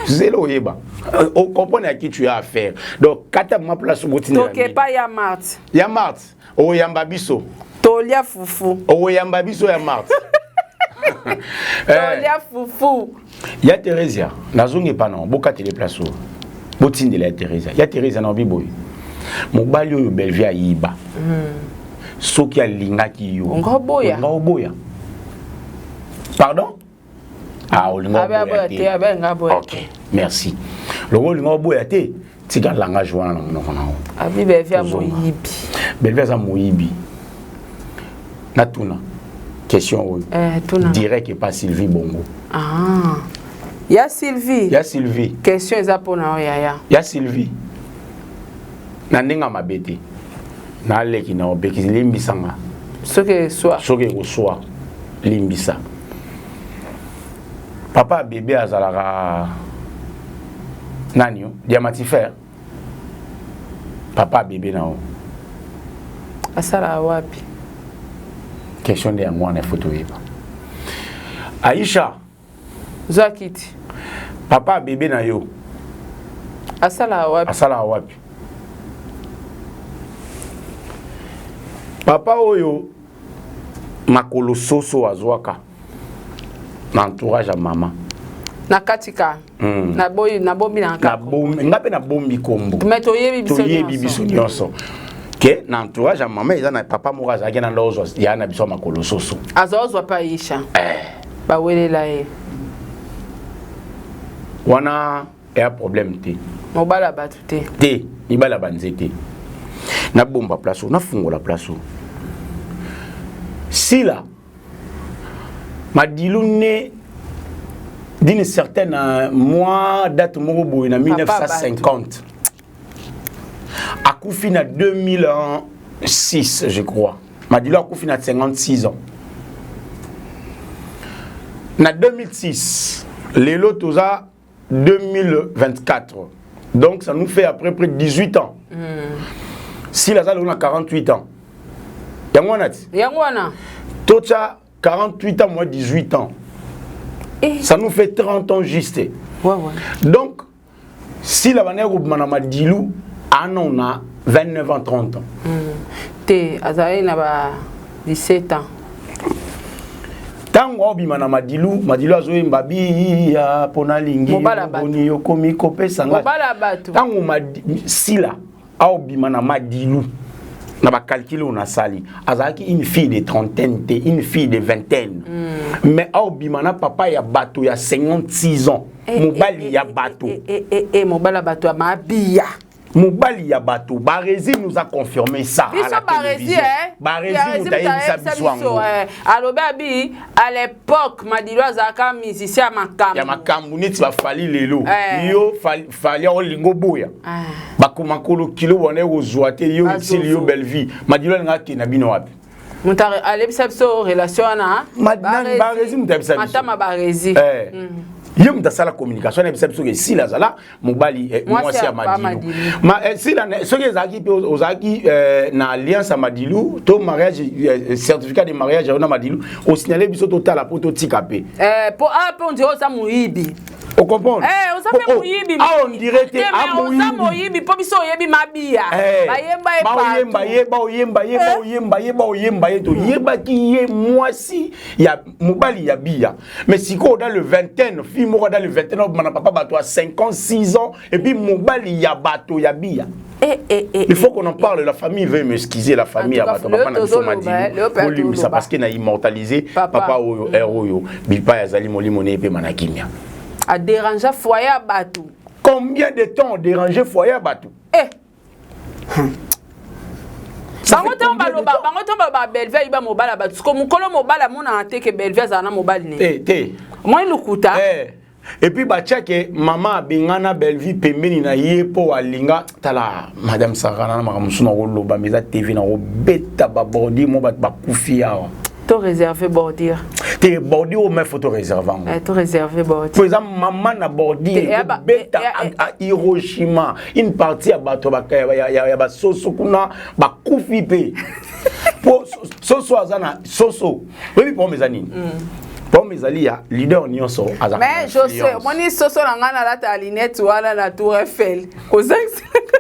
Zelo oyeba, ocomprendre à qui tu as affaire. Donc kata ma place. Botinda tokepa ya Marte. Ya Marte, oyamba biso. Tolia fufu. Oyamba biso ya Marte. Tolia fufu. Ya Thérésia, nazongi epa na bokatele place oyo botindela ya Thérésia. Ya Thérésia, na obi boye: mobali oyo Bellevie ayiba, soki alingaki yo, Onga oboya? Onga oboya? Pardon, ah, olinga oboya te. Ok, merci. Loko olinga oboya te, tika langage wana na monoko na yo. Abi Bellevie ya moyibi. Bellevie aza moyibi. Natuna question oyo. Eh, tuna. Direct epa Sylvie Bongo. Ah. Ya Sylvie. Ya Sylvie. Question eza mpona oyo, yaya. Ya Sylvie, na ndenge ya mabe te, naleki na obeki, limbisanga. Soki eswa. Soki ekoswa, limbisa. Papa bébé azalaka nani? Yo diamatifere, papa bébé na yo. Asalaka wapi? Question nde yango wana, ifo toyeba. Aisha. Zwa kiti. Papa bébé na yo. Asalaka wapi? Asalaka wapi? Papa oyo makolo soso azwaka na entourage ya mama. Na kati ka naboyi, nabombi na nga mpe nabombi kombo. Mais toyebi biso. Toyebi biso nyonso ke na entourage ya mama eza na papa moko azalaki na ndo ozwa ya na biso ya makolo soso. Azwa, ozwa mpe Aisha. Bawelela ye. Wana eya problème te. Mobala bato te. Te, mibali ya banzete. Nabomba place oyo, nafungola place oyo. Sila Madilu né d'une certaine mois, date moko boye na 1950, akufi na 2006, je crois. Madilu akufi na 56 ans na 2006. Lelo toza 2024, donc ça nous fait à peu près 18 ans. Sila aza lelo na 48 ans. Yango wana ti. Yango wana. Totya 48 ans moins 18 ans, eh. Ça nous fait 30 ans juste. Ouais. Donc sila bandaki kobima na Madilu. Ana na 29 ans, 30 ans. Te, azalaki na ba 17 ans. Ntango aobima na Madilu, Madilu azoyemba biya mpo nalingi boni okomi kopesa nga. Ntango Sila aobima na Madilu, na bacalculs oyo nasali, azalaki une fille de trentaine te, une fille de vingtaine. Mais aobima na papa ya bato ya 56 ans, mobali ya bato. Mobali ya bato ya Mabiya. Mobali ya bato. Barezi nous a confirmé ça à la télévision. Barezi moto ayebisa biso yango. Alobi abi à l'époque Madilu azalaka musicien ya makambo. Ya makambo, neti bafali lelo. Yo Fali olingo boya bakoma kolo kilo wana ekozwa te. Yo esili yo Bellevie, Madilu alinga akende na bino wapi? Moto alebisa biso relation wana. Barezi moto ayebisa biso. Matama Barezi. Ye moto asala communication, ayebisa biso ke Sila azala mobali, mwasi ya Madilu. Sila, soki ezalaki mpe ozalaki na alliance ya Madilu to mariage, certificat de mariage ya yo na Madilu, osignale biso totala mpo totika mpe. Po a mpe on dirait oza moyibi. Ocomprendre? Oza mpe moyibi. Ah, on dirait te. Oza moyibi mpo biso oyebi Mabiya, bayemba ye. Baoyemba ye, baoyemba ye, baoyemba ye, baoyemba ye, toyebaki ye mwasi ya mobali ya Biya. Mais sikoyo dans le vingtaine, fille moko dans le vingtaine obima na papa bato ya 56 ans et puis mobali ya bato ya Biya. Il faut qu'on en parle. La famille veut m'excuser, la famille ya bato, papa na biso Madilu, bolimbisa parce que na immortalisé papa oyo ere oyo bipai azali, molimo ne epema na kimia. Adéranger foyer ya bato. Combien de temps déranger foyer ya bato? Bango ntango baloba, bango ntango baloba Bellevie ayiba mobali ya bato, siko mokolo mobali amonaka te ke Bellevie azala na mobali ne. Te, te. Omoni lukuta. Et puis batiake mama abengana Bellevie pembeni na ye mpo alinga. Tala, madame Sara, na makambo mosusu na koloba, mais eza TV, na kobeta babordure mo bato bakufi awa. To réserver bordure. Te, bordure oyo mais faut to réserve yango. To réserver bordure. Po eza mama na bordure beta à Hiroshima, une partie ya bato ya basoso kuna bakufi mpe po soso aza na soso. Oyebi problème eza nini? Problème ezali ya leader nyonso. Aza. Mais je sais, omoni soso na ngai nalata lunette wana na Tour Eiffel kozangiselaka.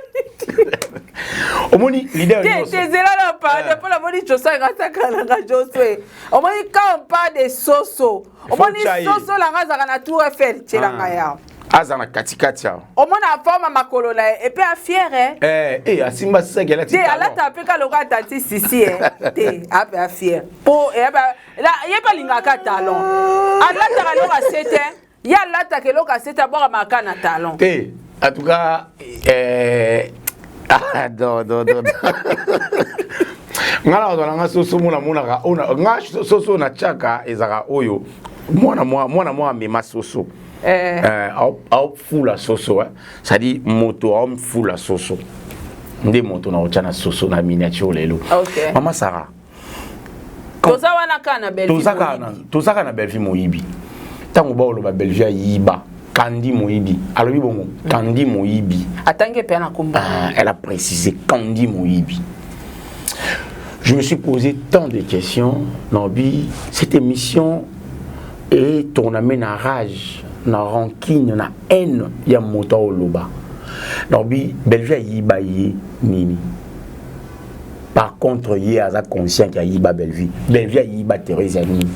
Omoni leader nyonso. Te, zela na parle mpo namoni Joso engasakalanga. Joso, omoni, quand on parle de soso, omoni soso na ngai azalaka na Tour Eiffel, tielanga ya. Aza na katikati awa. Omona aforma makolo na ye et puis afier. Eh, asimba seke, alati. Te, alata mpe kaloka atati sisi te, ape afier mpo ye mpe alingaka talon, alataka eloko ase te, ye alataka eloko ase te, abwakamaka na talon. Te, en tout cas, ah, non, non, non, nga na bato na nga soso mona monaka nga soso natiaka ezalaka oyo mwana mwana mwa amema soso, aofula soso, c'est-à-dire moto aomfula soso nde moto na otya na soso na miniature lelo. Mama Sara. Toza wana kaka na Bellevue. Toza kaka na Bellevue moyibi. Ntango baoloba Bellevue ayiba Kandi moyibi, alobi bongo Kandi moyibi. Atangi mpe na kombo. Elle a précisé Kandi moyibi. Je me suis posé tant de questions. Nabi, cette émission est tournée na rage, na rancune, na haine ya moto oloba. Nabi, Bellevue ayiba ye nini? Par contre, ye aza conscient qu'il ayiba Bellevue. Bellevue ayiba Thérèse ya nini?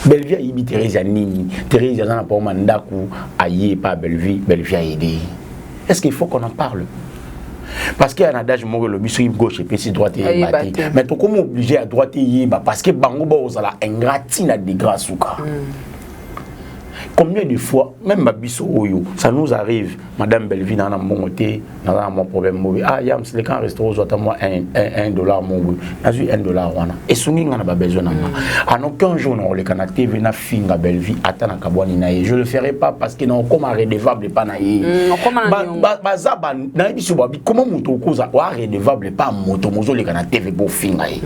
Bellevue ayibi Thérèse ya nini? Thérèse aza na poma ndako, aye pa Bellevue, Bellevue aide. Est-ce qu'il faut qu'on en parle? Parce qu'il y a un adage moko elobi soki gauche epesi droite eyeba te. Mais tokomi obligé ya droite eyeba parce que bango baozala ingrat ntina degré asuka. Combien de fois même babiso oyo ça nous arrive, madame Bellevue na mbongo te, naza na mwa problème boye, ah yams leka restaurant, ozwa ata mwa 1 dollar mo boye, nazwi 1 dollar wana esungi nga na babesoin na nga. En aucun jour nakoleka na TV nafinga Bellevue, ata na kabwani na ye, je le ferai pas parce que naokoma redevable epa na ye. Baza nayebi so babi comment moto okoza oa redevable epa moto mozoleka na TV bofinga ye.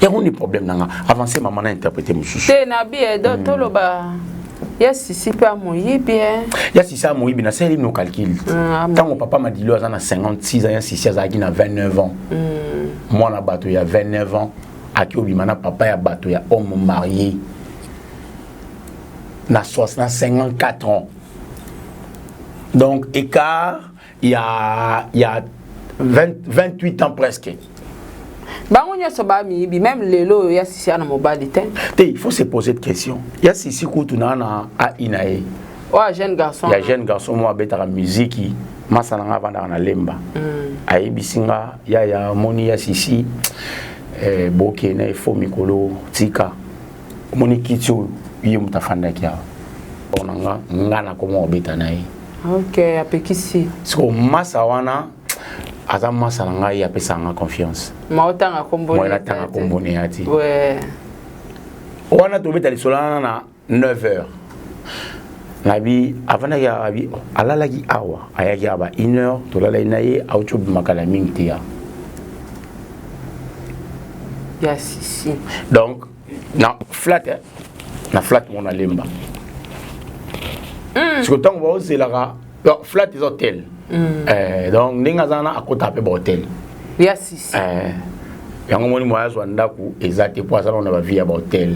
Yango ni problème na nga. Avance, mama, na interprété mosusu. Te, na bi toloba ya Sisi mpe amoyibi. Ya Sisi amoyibi, nasaleli no calcul. Ntango papa Madilo aza na 56 ans, ya Sisi azalaki na 29 ans. Mwana bato ya 29 ans aki obima na papa ya bato ya homme marié na 54 ans. Donc écart ya 20, 28 ans presque. Bango nyonso bamiyibi, même lelo oyo ya Sisi ana mobali te. Te, il faut se poser de question. Ya Sisi kutu na ai na ye. Oyo jeune garçon. Ya jeune garçon mo abetaka miziki, masa na nga avandaka na Lemba. Ayebisi nga: yaya, omoni ya Sisi, bokende efo mikolo tika omoni kiti oyo ye moto afandaki awa na nga, nga nakoma kobeta na ye. Ok, apekisi. Siko masa wana aza masa na ngai, apesaka nga confiance. Ma otanga kombo. Moi natanga kombo ne ya ti wana tobeta lisolo wana na 9 heures. Nabi avandaki, abi alalaki awa, ayaki awa ba 1 heure, tolalaki na ye, auti obimaka na mingi te ya. Ya Sisi. Donc na flat, eh? Na flat mo na Lemba. Siko ntango baozelaka flat eza hotel. Donc ndenge aza wana, akota mpe bahotel. Ya Sisi. Yango moni moya azwa ndako eza te, mpo aza na bavie ya bahotel.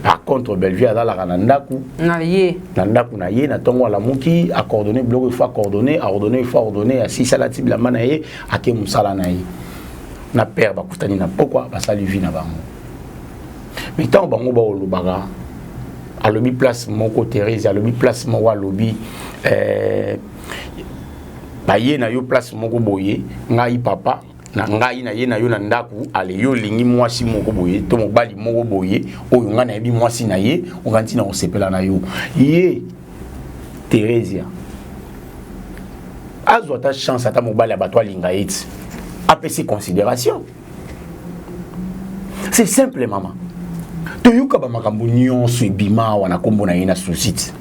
Par contre Bellevue azalaka na ndako. Na ye. Na ndako na ye. Na ntongo alamuki, acoordonner biloko, il faut acoordonner, aordonner, il faut aordonner, asisi, alati bilamba na ye, ake mosala na ye. Na père bakutani na pokwa, basali vie na bango. Mais ntango bango baolobaka, alobi place moko, Thérèse alobi place moko, alobi baye na yo place moko boye, ngai papa na ngai na ye na yo na ndako, ale yo olingi mwasi moko boye to mobali moko boye oyo ngai nayebi mwasi na ye, oka ntina kosepela na yo. Ye Thérésia azwa ata chance, ata mobali ya bato alinga ye ti apesi considération. C'est simple, mama, toyoka bamakambo nyonso ebima awa na nkombo na ye na Suzi ti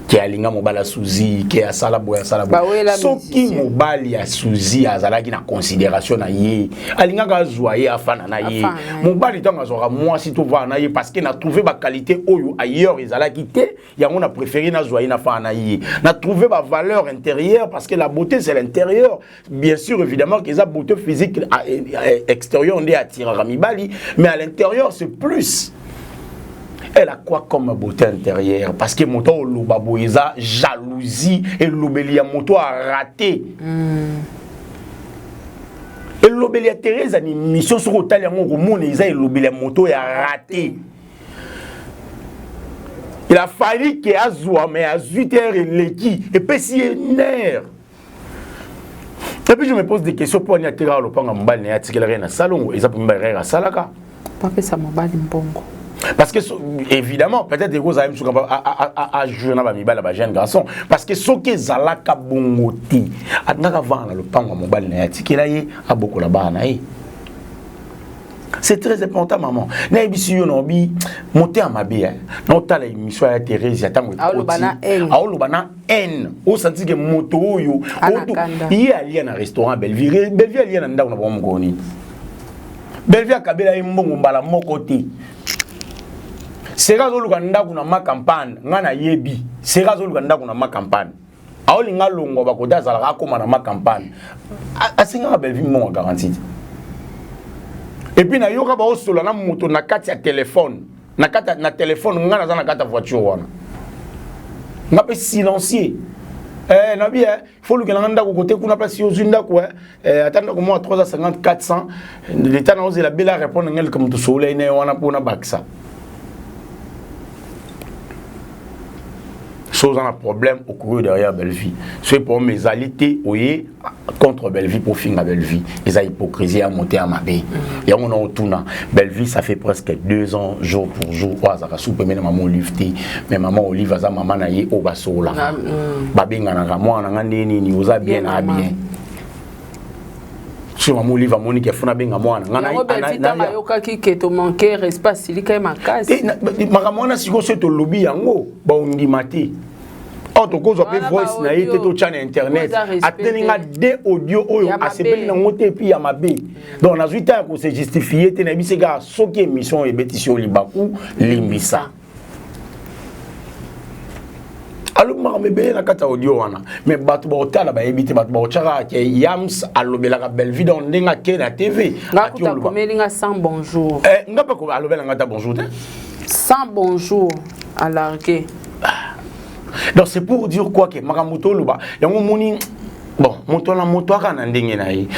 ke alinga mobali ya Suzi, ke asala boye, asala boye. Soki mobali ya Suzi azalaki na considération na ye, alingaka azwa ye, afanda na ye. Mobali ntango azwaka mwasi, tovanda na ye parce que na trouve baqualité oyo ailleurs ezalaki te, yango na préféré nazwa ye, nafanda na ye. Na trouvé bavaleur intérieure, parce que la beauté, c'est l'intérieur. Bien sûr, évidemment que eza beauté physique extérieure nde attiraka mibali, mais à l'intérieur, c'est plus. Elle a quoi comme beauté intérieure? Parce que moto oloba boye, eza jalousie, elobeli ya moto araté. Elobeli ya Thérèse na émission, soki otali yango, okomona eza elobeli ya moto ya raté. Il a fallu ke azwa, mais azwi te, eleki, epesi ye nerf. Et puis je me pose des questions: mpo ani atekaka lopanga mobali na ye atikelaka ye na salongo? Eza mpo mibali kaka asalaka. Bapesa mobali mbongo. Parce que évidemment, peut-être ekozala mosuku ajouer na bamibali ya bajeune garçon, parce que soki ezalaka bongo te, alingaka vanga na lopango ya mobali na ye atikela ye, abokola bana na ye. C'est très important, maman. Nayebisi yo, naobi motema mabe. Naotala émission ya Thérèse, ntango aoloba na haine, osanti ke moto oyo ye alia na restaurant Bellevue, Bellevue alia na ndako na bango mokolo nini? Bellevue akabela ye mbongo mbala moko te. Sera azoluka ndako na Ma Campagne, ngai nayebi Sera azoluka ndako na Ma Campagne, aolinga longwa bakote azalaka, akóma na Ma Campagne, asengaka Bellevue mbongo ya garantie te. Et puis nayoka baosola na moto na kati ya telefone, na kati na telefone. Ngai naza na kati ya voiture wana, nga mpe silencieux. Nabi faut lukela nga ndako kote kuna, place ozwi ndako, ata ndako moko 350, 400. Leta na ozela bela répondre ngai likambo tosola ye na ye wana mpona bakisa. So oza na problème, okourir derrière Bellevue. Soki problème ezali te, oye contre Bellevue mpo finga Bellevue. Eza hypocrisie ya motema mabe. Yango na otuna Bellevue, ça fait presque 2 ans jour pour jour oyo azalaka su pembeni na mama Olive te. Mais mama Olive aza mama na ye oyo basololaka, babenganaka: mwana na nga, nde nini, oza bien na bien? So mama Olive amoni ke funa abenga mwana. Nga ayokaki ke tomanke respect, asilika ye makasi. Makambo wana sikoyo, soki tolobi yango, baondima te. Or tokozwa mpe voice na ye te, totya na internet. Ateli nga de audio oyo asepeli nango te, et puis ya mabe. Donc nazwi ntango ya kose justifier te. Nayebisi kaka, soki émission oyo ebetisi yo libaku, limbisa. Alobi makambo ebele na kati ya audio wana, mais bato baotala bayebi te. Bato baotyaka ke Yams alobelaka Bellevue. Donc ndenge ake na TV, akomeli nga sans bonjour. Nga mpe alobela nga ta bonjour te. Sans bonjour alarge. Donc c'est pour dire quoi que makambo toloba yango omoni, bon, moto na moto aka na ndenge na ye.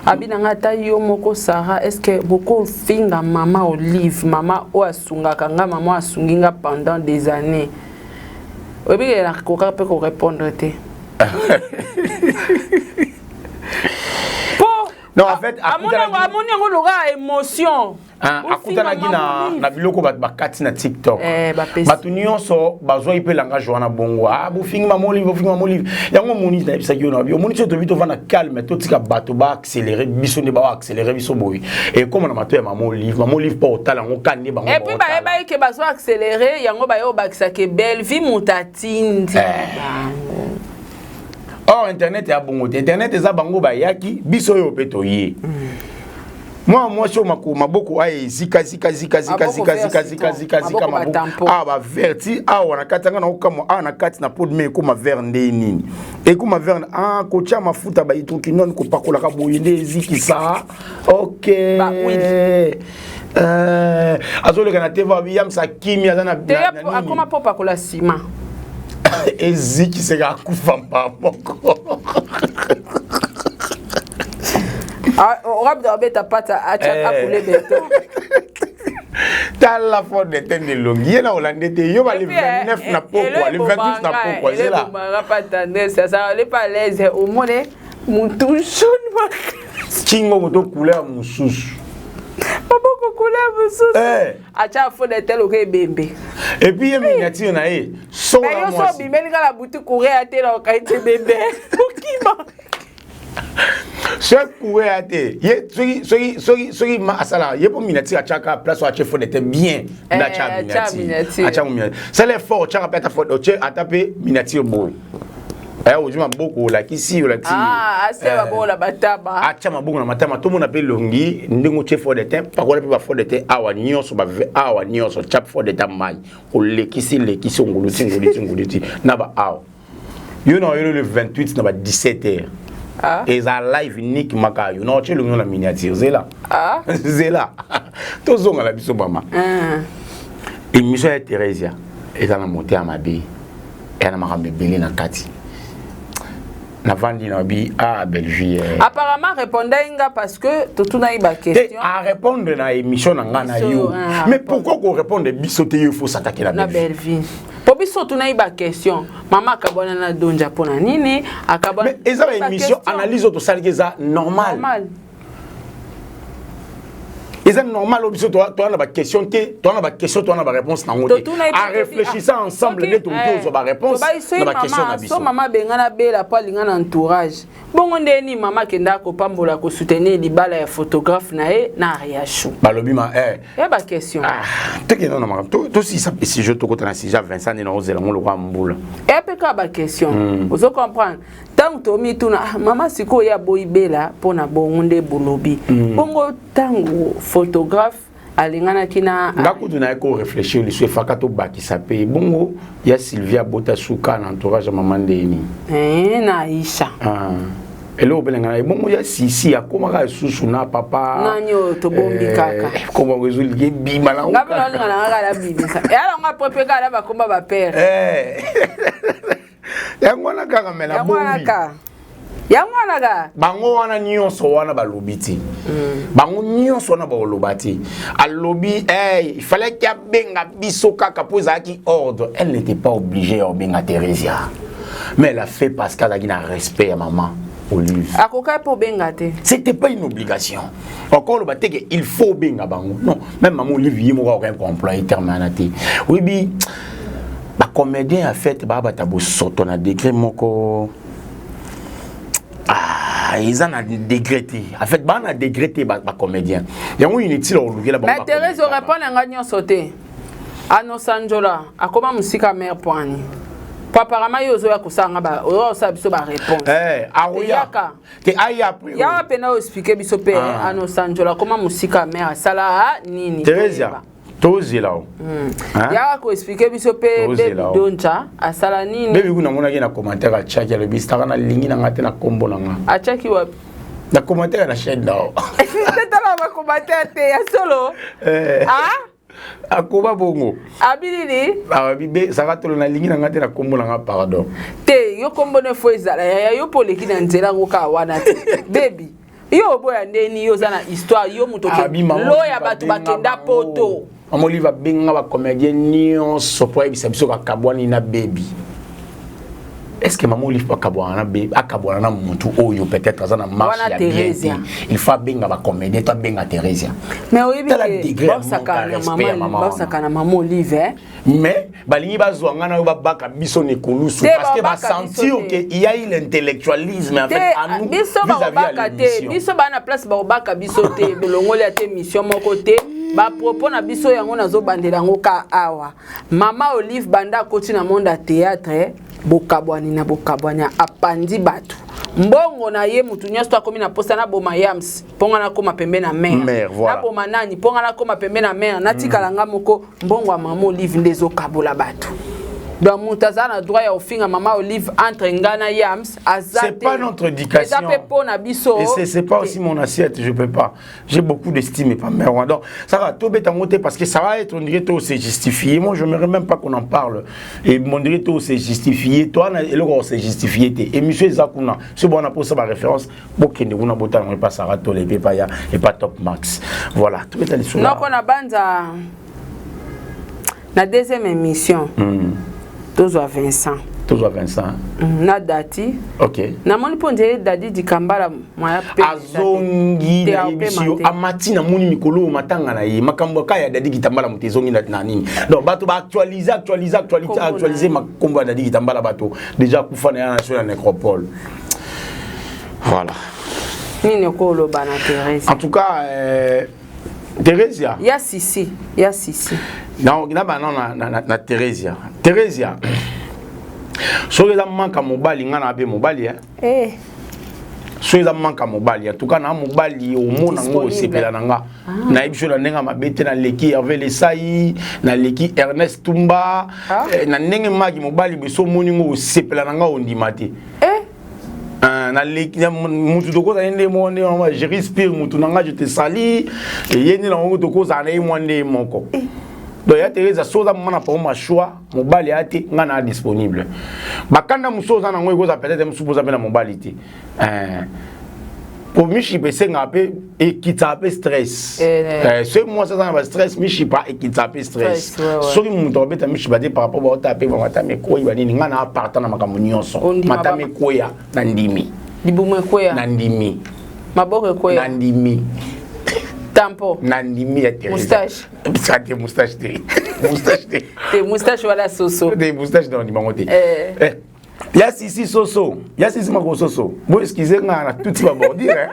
Abi na nga, ata yo moko Sara, est ce que bokofinga mama Olive, mama oyo asungaka nga, mama oyo asungi nga pendant des années? Oyebi ke nakoka mpe korépondre te po Non, en fait, amoni yango loka émotion. Ah, akutanaki na biloko bato bakati na TikTok. Eh, bato nyonso bazwaki mpe langage wana bongo: ah, bofingi mama Olive, bofingi mama Olive. Yango omoni, nayebisaki yo na bi, omoni, so tobi tovanda calme, totika bato baaccéléré biso nde baoaccéléré biso boye, ekóma na mato ya mama Olive. Mama Olive mpo otala yango ka nde bango. Et puis bayebaki ke bazo accéléré yango, baye obakisaka Bellevie moto atindi bango. Or internet ya bongo te. Internet eza bango bayaki, biso oyo mpe toye. Mwana mwasi oyo maboko aya ezika zika zika zika zika zika zika zika zika, maboko awa bavert ti awa na kati. Anga na okamwa, awa na kati na peau de main ekóma vert nde nini? Ekóma vert, ah, kotia mafuta ba hydroquinone, kopakolaka boye nde ezikisa. Ok, azoleka na tv, abiyamisa kimi aza na akoma mpo pakola nsima. Ezikiseka, akufa mbaa moko. Orabda obeta pata akule beto. Tala fond de teint elongi ye na olande te. Yo ba le 29 na pokwa, le 28 na pokwa, zela. Pa tendresse azala pas à l'aise, omone mutu jaune makasi. Kingo moto couleur mosusu. Maboko couleur mosusu, atya fond de teint lokola ebembe. Et puis ye miniature na ye. Solo yo so obimeli kaka na butu, courant te na okai te, bembe okima. Soki courant ya te, ye soki ma asalaka ye mpo miniature, atiaka place oyo atie fond de teint bien nde atya miniature, atya miniature. Sala effort, otyaka mpe ata fond, otie ata mpe miniature boye, ozwi maboko, olakisi, olakisi. Asia maboko na matama. Atya maboko na matama, tomona mpe elongi ndenge otie fond de teint. Pakola mpe bafond de teint awa nyonso, awa nyonso tya fond de teint, mai olekisi lekisi, onguluti nguluti nguluti na ba awa. Yo na oyo le 28 na ba 17 heures eza live unique maka yo na otie elongi na miniature. Zela, zela, tozonga na biso mama. Émission ya Thérésia eza na motema mabe, eya na makambo ebele na kati. Navandi na bi, ah, Bellevie. Apparemment répondait nga parce que totunaki baquestion. Arépondre na émission na nga na yo, mais pourquoi korépondre biso te? Yo faut s'attaquer na na Bellevie, po biso otunaki baquestion: mama akabwana na Donja mpona nini? Akabwana. Mais eza baémission analyse oyo tosalaki, eza normal, eza normal. Oyo biso toa na baquestion te, toa na baquestion, toa na baréponse nango te. Aréfléchissant ensemble nde tokoki kozwa baréponse na baquestion na biso. So mama abenga na Bela mpo alinga na entourage bongo, nde nini mama akendaka kopambola, kosoutenir libala ya photographe na ye na Ariashu? Balobi ma Ya baquestion. Tokende na makambo, tosisa sujet, tokota na sujet ya Vincent nde naozela ngo lokwa mbula. Eya mpe kaka baquestion, ozo comprendre? Ntango tomituna, ah, mama sikoyo ye aboyi Bela mpo na bongo nde bolobi bongo, ntango photographe alinganaki na Nga kutu naye koréfléchir liso efaka, tobakisa mpe bongo ya Sylvie abota suka na entourage ya mama ndeni. Na Aisha. Eloko mpe na ngai bongo ya Sisi akomaka lisusu na papa. Nani oyo tobombi kaka? Kombango ezolinga ebima. Na nga mpe naolinga na nga kaka nabimisa eyala ngo apres mpe kaka na bakomba bapere. Yango wana kaka me nabombi. Yango wana kaka. Bango wana nyonso wana balobi te, bango nyonso wana bakoloba te. Alobi hey, il fallait ki abenga biso kaka mpo ezalaki ordre. Elle n'était pas obligée ya kobenga Thérésia, mais elle a fait parce qu'azalaki na respect ya maman Olive. Akokaki mpo obenga te. C'était pas une obligation. Encore oloba te ke il faut obenga bango, non. Même maman Olive ye moko akoki koemployer terme wana te. Oyebi bacomédien ya fete baa bata bosoto na degré moko. Ah, eza na degré te. En fait baa na degré te bacomédien yango, inutile olukela bango. Mais Thérèse orépondre nga nyonso te. Anosanjola akoma mosika mare poani po apparemment ye ozoya kosala nga, ozoya kosala biso baréponse. Aroya te, aya après. Yawa mpena oexplike biso mpe. Anosanjola akoma mosika mare, asala nini? Thérésia, tozela o. Yaka koexplike biso mpe. Bebi Donja asala nini? Bebi kuna namonaki na commentaire atiaki, alobi staka nalingi na nga te na kombo na nga. Atiaki wapi? Na commentaire na chaîne nao. Tetala bacommentaire te ya solo. Ah? Akoma bongo. Abi nini? Abi be Sarah Tola nalingi na nga te na kombo na nga pardon. Te yo kombo ne fo ezala ya yo mpo oleki na nzela yango kaka wana te. Baby yo oboya ndeni yo oza na histoire yo moto loya bato bakenda poto. Mama Olive abenga ba comédien nyonso mpo ayebisa biso kakabwani na baby. Est-ce que Maman Olive akabwana na baby akabwana na mutu oyo peut-être aza na marche ya bien te? Il faut abenga ba comédien to abenga Theresia. Mais oyebi ke basaka na mama basaka na Maman Olive hein. Mais balingi bazwa nga na yo babaka biso na ekulusu parce que basentir que il y a eu l'intellectualisme en fait à nous. Biso bakobaka te, biso ba na place bakobaka biso te, bolongoli ate mission moko te. Ba propos na biso yango nazobandela yango ka awa. Mama Olive banda akoti na monde ya théâtre, bokabwani na bokabwani apandi bato. Mbongo na ye mutu nyonso akomi na posa na boma yams mpo nga nakoma pembe na mère, mère voilà. Naboma nani mpo nga nakoma pembe na mère, natikala nga moko. Mbongo ya mama Olive nde ezokabola bato. Donc moto aza na droit ya kofinga mama Olive entre nga na yams aza. C'est pas notre éducation. Eza mpe mpo na biso. Et c'est pas aussi mon assiette, je peux pas. J'ai beaucoup d'estime et pas mère. Donc ça va tout bête en côté parce que ça va être on dirait tout c'est justifié. Moi je n'aimerais même pas qu'on en parle. Et on dirait tout c'est justifié. Toi et le c'est justifié. Et monsieur Zakuna, ce bon on a ça ma référence. Bokende kuna bota on pas Sarah Tole et pas ya et pas Top Max. Voilà, tout bête à l'histoire. Non, on a banza la deuxième émission. Tozwa Vincent. Tozwa Vincent. Na Dati. OK. Namoni mpo nzele Dadi Dikambala moya pe. Azongi na yebisi yo amati namoni mikolo matanga na ye makambo kaka ya Dadi Kitambala moto ezongi na nini. Donc bato ba actualiser actualiser actualiser actualiser makombo ya Dadi Kitambala bato déjà akufa na ya na na nécropole. Voilà. Nini okoloba na Thérèse? En tout cas Thérésia. Ya Sisi, ya Sisi. Na na ba na na na Thérésia. Thérésia. Soki eza manque ya mobali nga na be mobali hein. Eh. Soki eza manque ya mobali, en tout cas na mobali omona ngo osepela na nga. Ah. Na yebi na ndenge mabe te na leki Hervé Lesai, na leki Ernest Tumba, ah. Eh, na ndenge maki mobali biso omoni ngo osepela na nga ondima te. Eh. Na leki mutu tokozala ye nde moko nde mama je respire mutu na nga je te sali ye nde nango tokozala na ye mwa nde moko. Donc ya Theresa so oza mama na bango mashwa mobali ya te nga na disponible. Bakanda mosusu oza nango ekozala peut-être mosusu oza mpe na mobali te. Po mishipa esengaka mpe ekitaka mpe stress. Soki mwasi aza na ba stress mishipa ekitaka mpe stress. Soki moto akobeta mishipa te par rapport baota mpe bamatama ekweyi banini nga na aparta na makambo nyonso. Matama ekweya na ndimi. Libumu ekweya. Na ndimi. Maboko ekweya. Na ndimi. Tampo. Na ndimi ya Theresa. Moustache. Ça te moustache te. Moustache te. Te moustache wala soso. Te moustache na ndima ngo te. Eh. Ya Sisi soso, ya Sisi mako soso. Bo excusez nga na tuti ba bordure. Hein?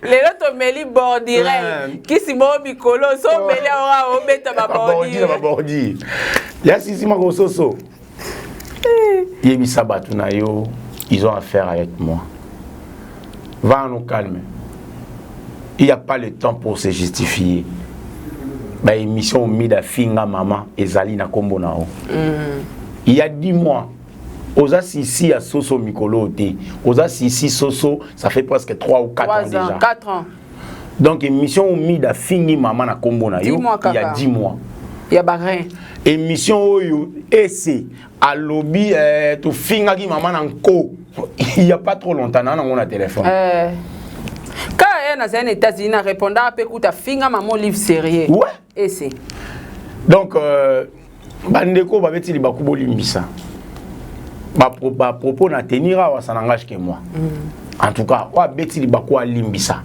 Lelo tomeli bordure. Kisi bo mikolo so meli awa obeta ba bordure. Ba bordure. Ya Sisi mako soso. Yebisa bato na yo, ils ont affaire avec moi. Va nous calmer. Il n'y a pas le temps pour se justifier. Ba émission mida finga maman ezali na kombo na o. Il y a 10 mois, oza sisi ya soso mikolo te. Oza sisi soso, ça fait presque 3 ou 4 ans déjà. 4 ans. Donc émission mida fingi maman na kombo na yo, il y a 10 mois. Il y a Bahreïn. Émission oyo ese alobi to fingaki maman na nko. Il y a pas trop longtemps na na téléphone. Quand elle est aux États-Unis, na répondant à Pékouta finga maman livre sérieux. Ouais. Et c'est. Donc bandeko babeti libaku bolimbisa. Ba propos na tenir awa ça n'engage que moi. En tout cas, wa beti libaku alimbisa.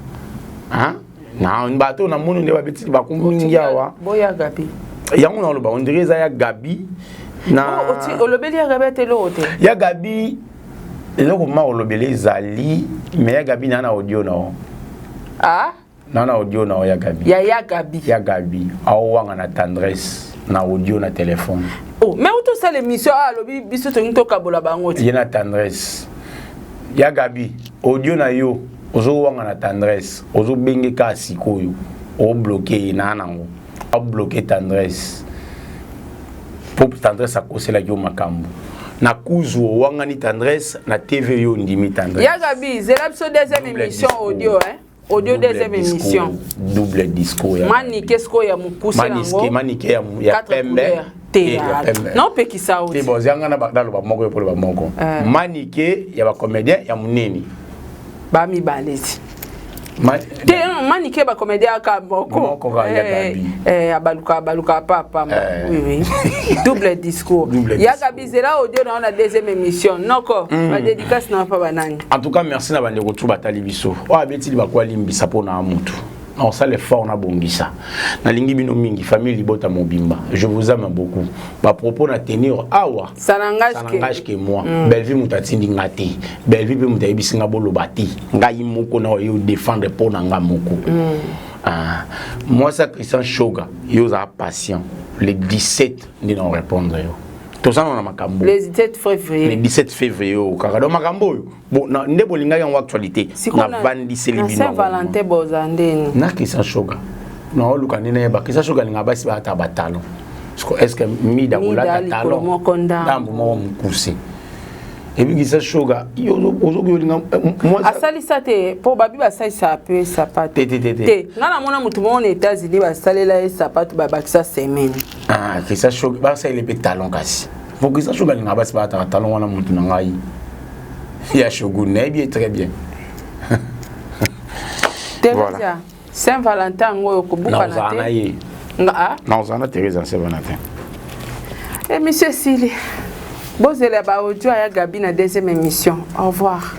Hein? Na bato na moni nde babeti libaku mingi awa. Boya Gabi. Yango na loba on dirait za ya Gabi na olobeli ya Gabi te lo te. Ya Gabi eloko ma olobeli ezali mais ya Gabi na na audio na o. Ah? Na na audio na o ya Gabi. Ya Gabi. Ya Gabi awanga na tendresse na audio na téléphone. Oh, mais où tout ça l'émission ah lobi biso to nto kabola bango ti. Ye na tendresse. Ya Gabi audio na yo ozo wanga na tendresse, ozo benge ka sikoyo, o bloquer na nango. A bloquer tendresse. Pour tendresse akoselaki yo makambo. Na kuzu wanga ni tendresse na TV yo ndimi tendresse. Ya Gabi, c'est la deuxième émission audio hein. Audio deuxième émission. Double discours ya. Manike sikoyo ya mokuse yango. Manike ya ya pembe. Te non pekisa te bon zanga na naloba moko yo poloba moko. Eh. Manike ya ba comédien ya munene. Ba mibale ti. Te manike ba comédien aka moko. Moko ka ya eh, Gabi. Eh abaluka abaluka papa. Eh. Oui oui. Double discours. Double ya Gabi zela audio na na deuxième émission. Noko mm. ba dédicace na pa banani. En tout cas merci na bandeko tout batali biso. Oyo abeti libaku alimbisa mpo na mutu. Naosala effort nabongisa. Nalingi bino mingi, famille libota mobimba. Je vous aime beaucoup. Ba propos na tenir awa. Ça n'engage ça n'engage que moi. Mm. Bellevue mutu atindi nga te. Bellevue pe mutu ayebisi nga boloba te. Ngai moko na oyo défendre mpo na nga moko. Mm. Ah, moi ça Christian Shoga, yo za patient. Le 17 nde na répondre yo. Tozana na makambo. Le 17 février. Le 17 février kaka donc makambo oyo. Bon, na, nde bolingaki yango actualité navandiseli bino Saint Valentin boza ndeni na Christian Shoga naoluka nde nayeba Christian Shoga alinga basi balata batalon est ce que mida kolata talon ndambo moko mokuse ebi Christian Shoga ozoki olinga eh, asalisa te mpo babi basalisa mpe sapato te te te ngai namona motu moko na États-Unis basalela ye sapato babakisa semaine ah Christian Shoga basalele mpe talon kasi po Christian Shoga alingaka basi balataka talon wana motu na ngai ya Shogun nayebi ye très bien. Theresia voilà. Saint Valentin yango oyo kobukana te ye nga ah? naozala na Theresia Saint Valentin. Émission esili bozela ba audio ya Gabi na deuxième émission. Au revoir.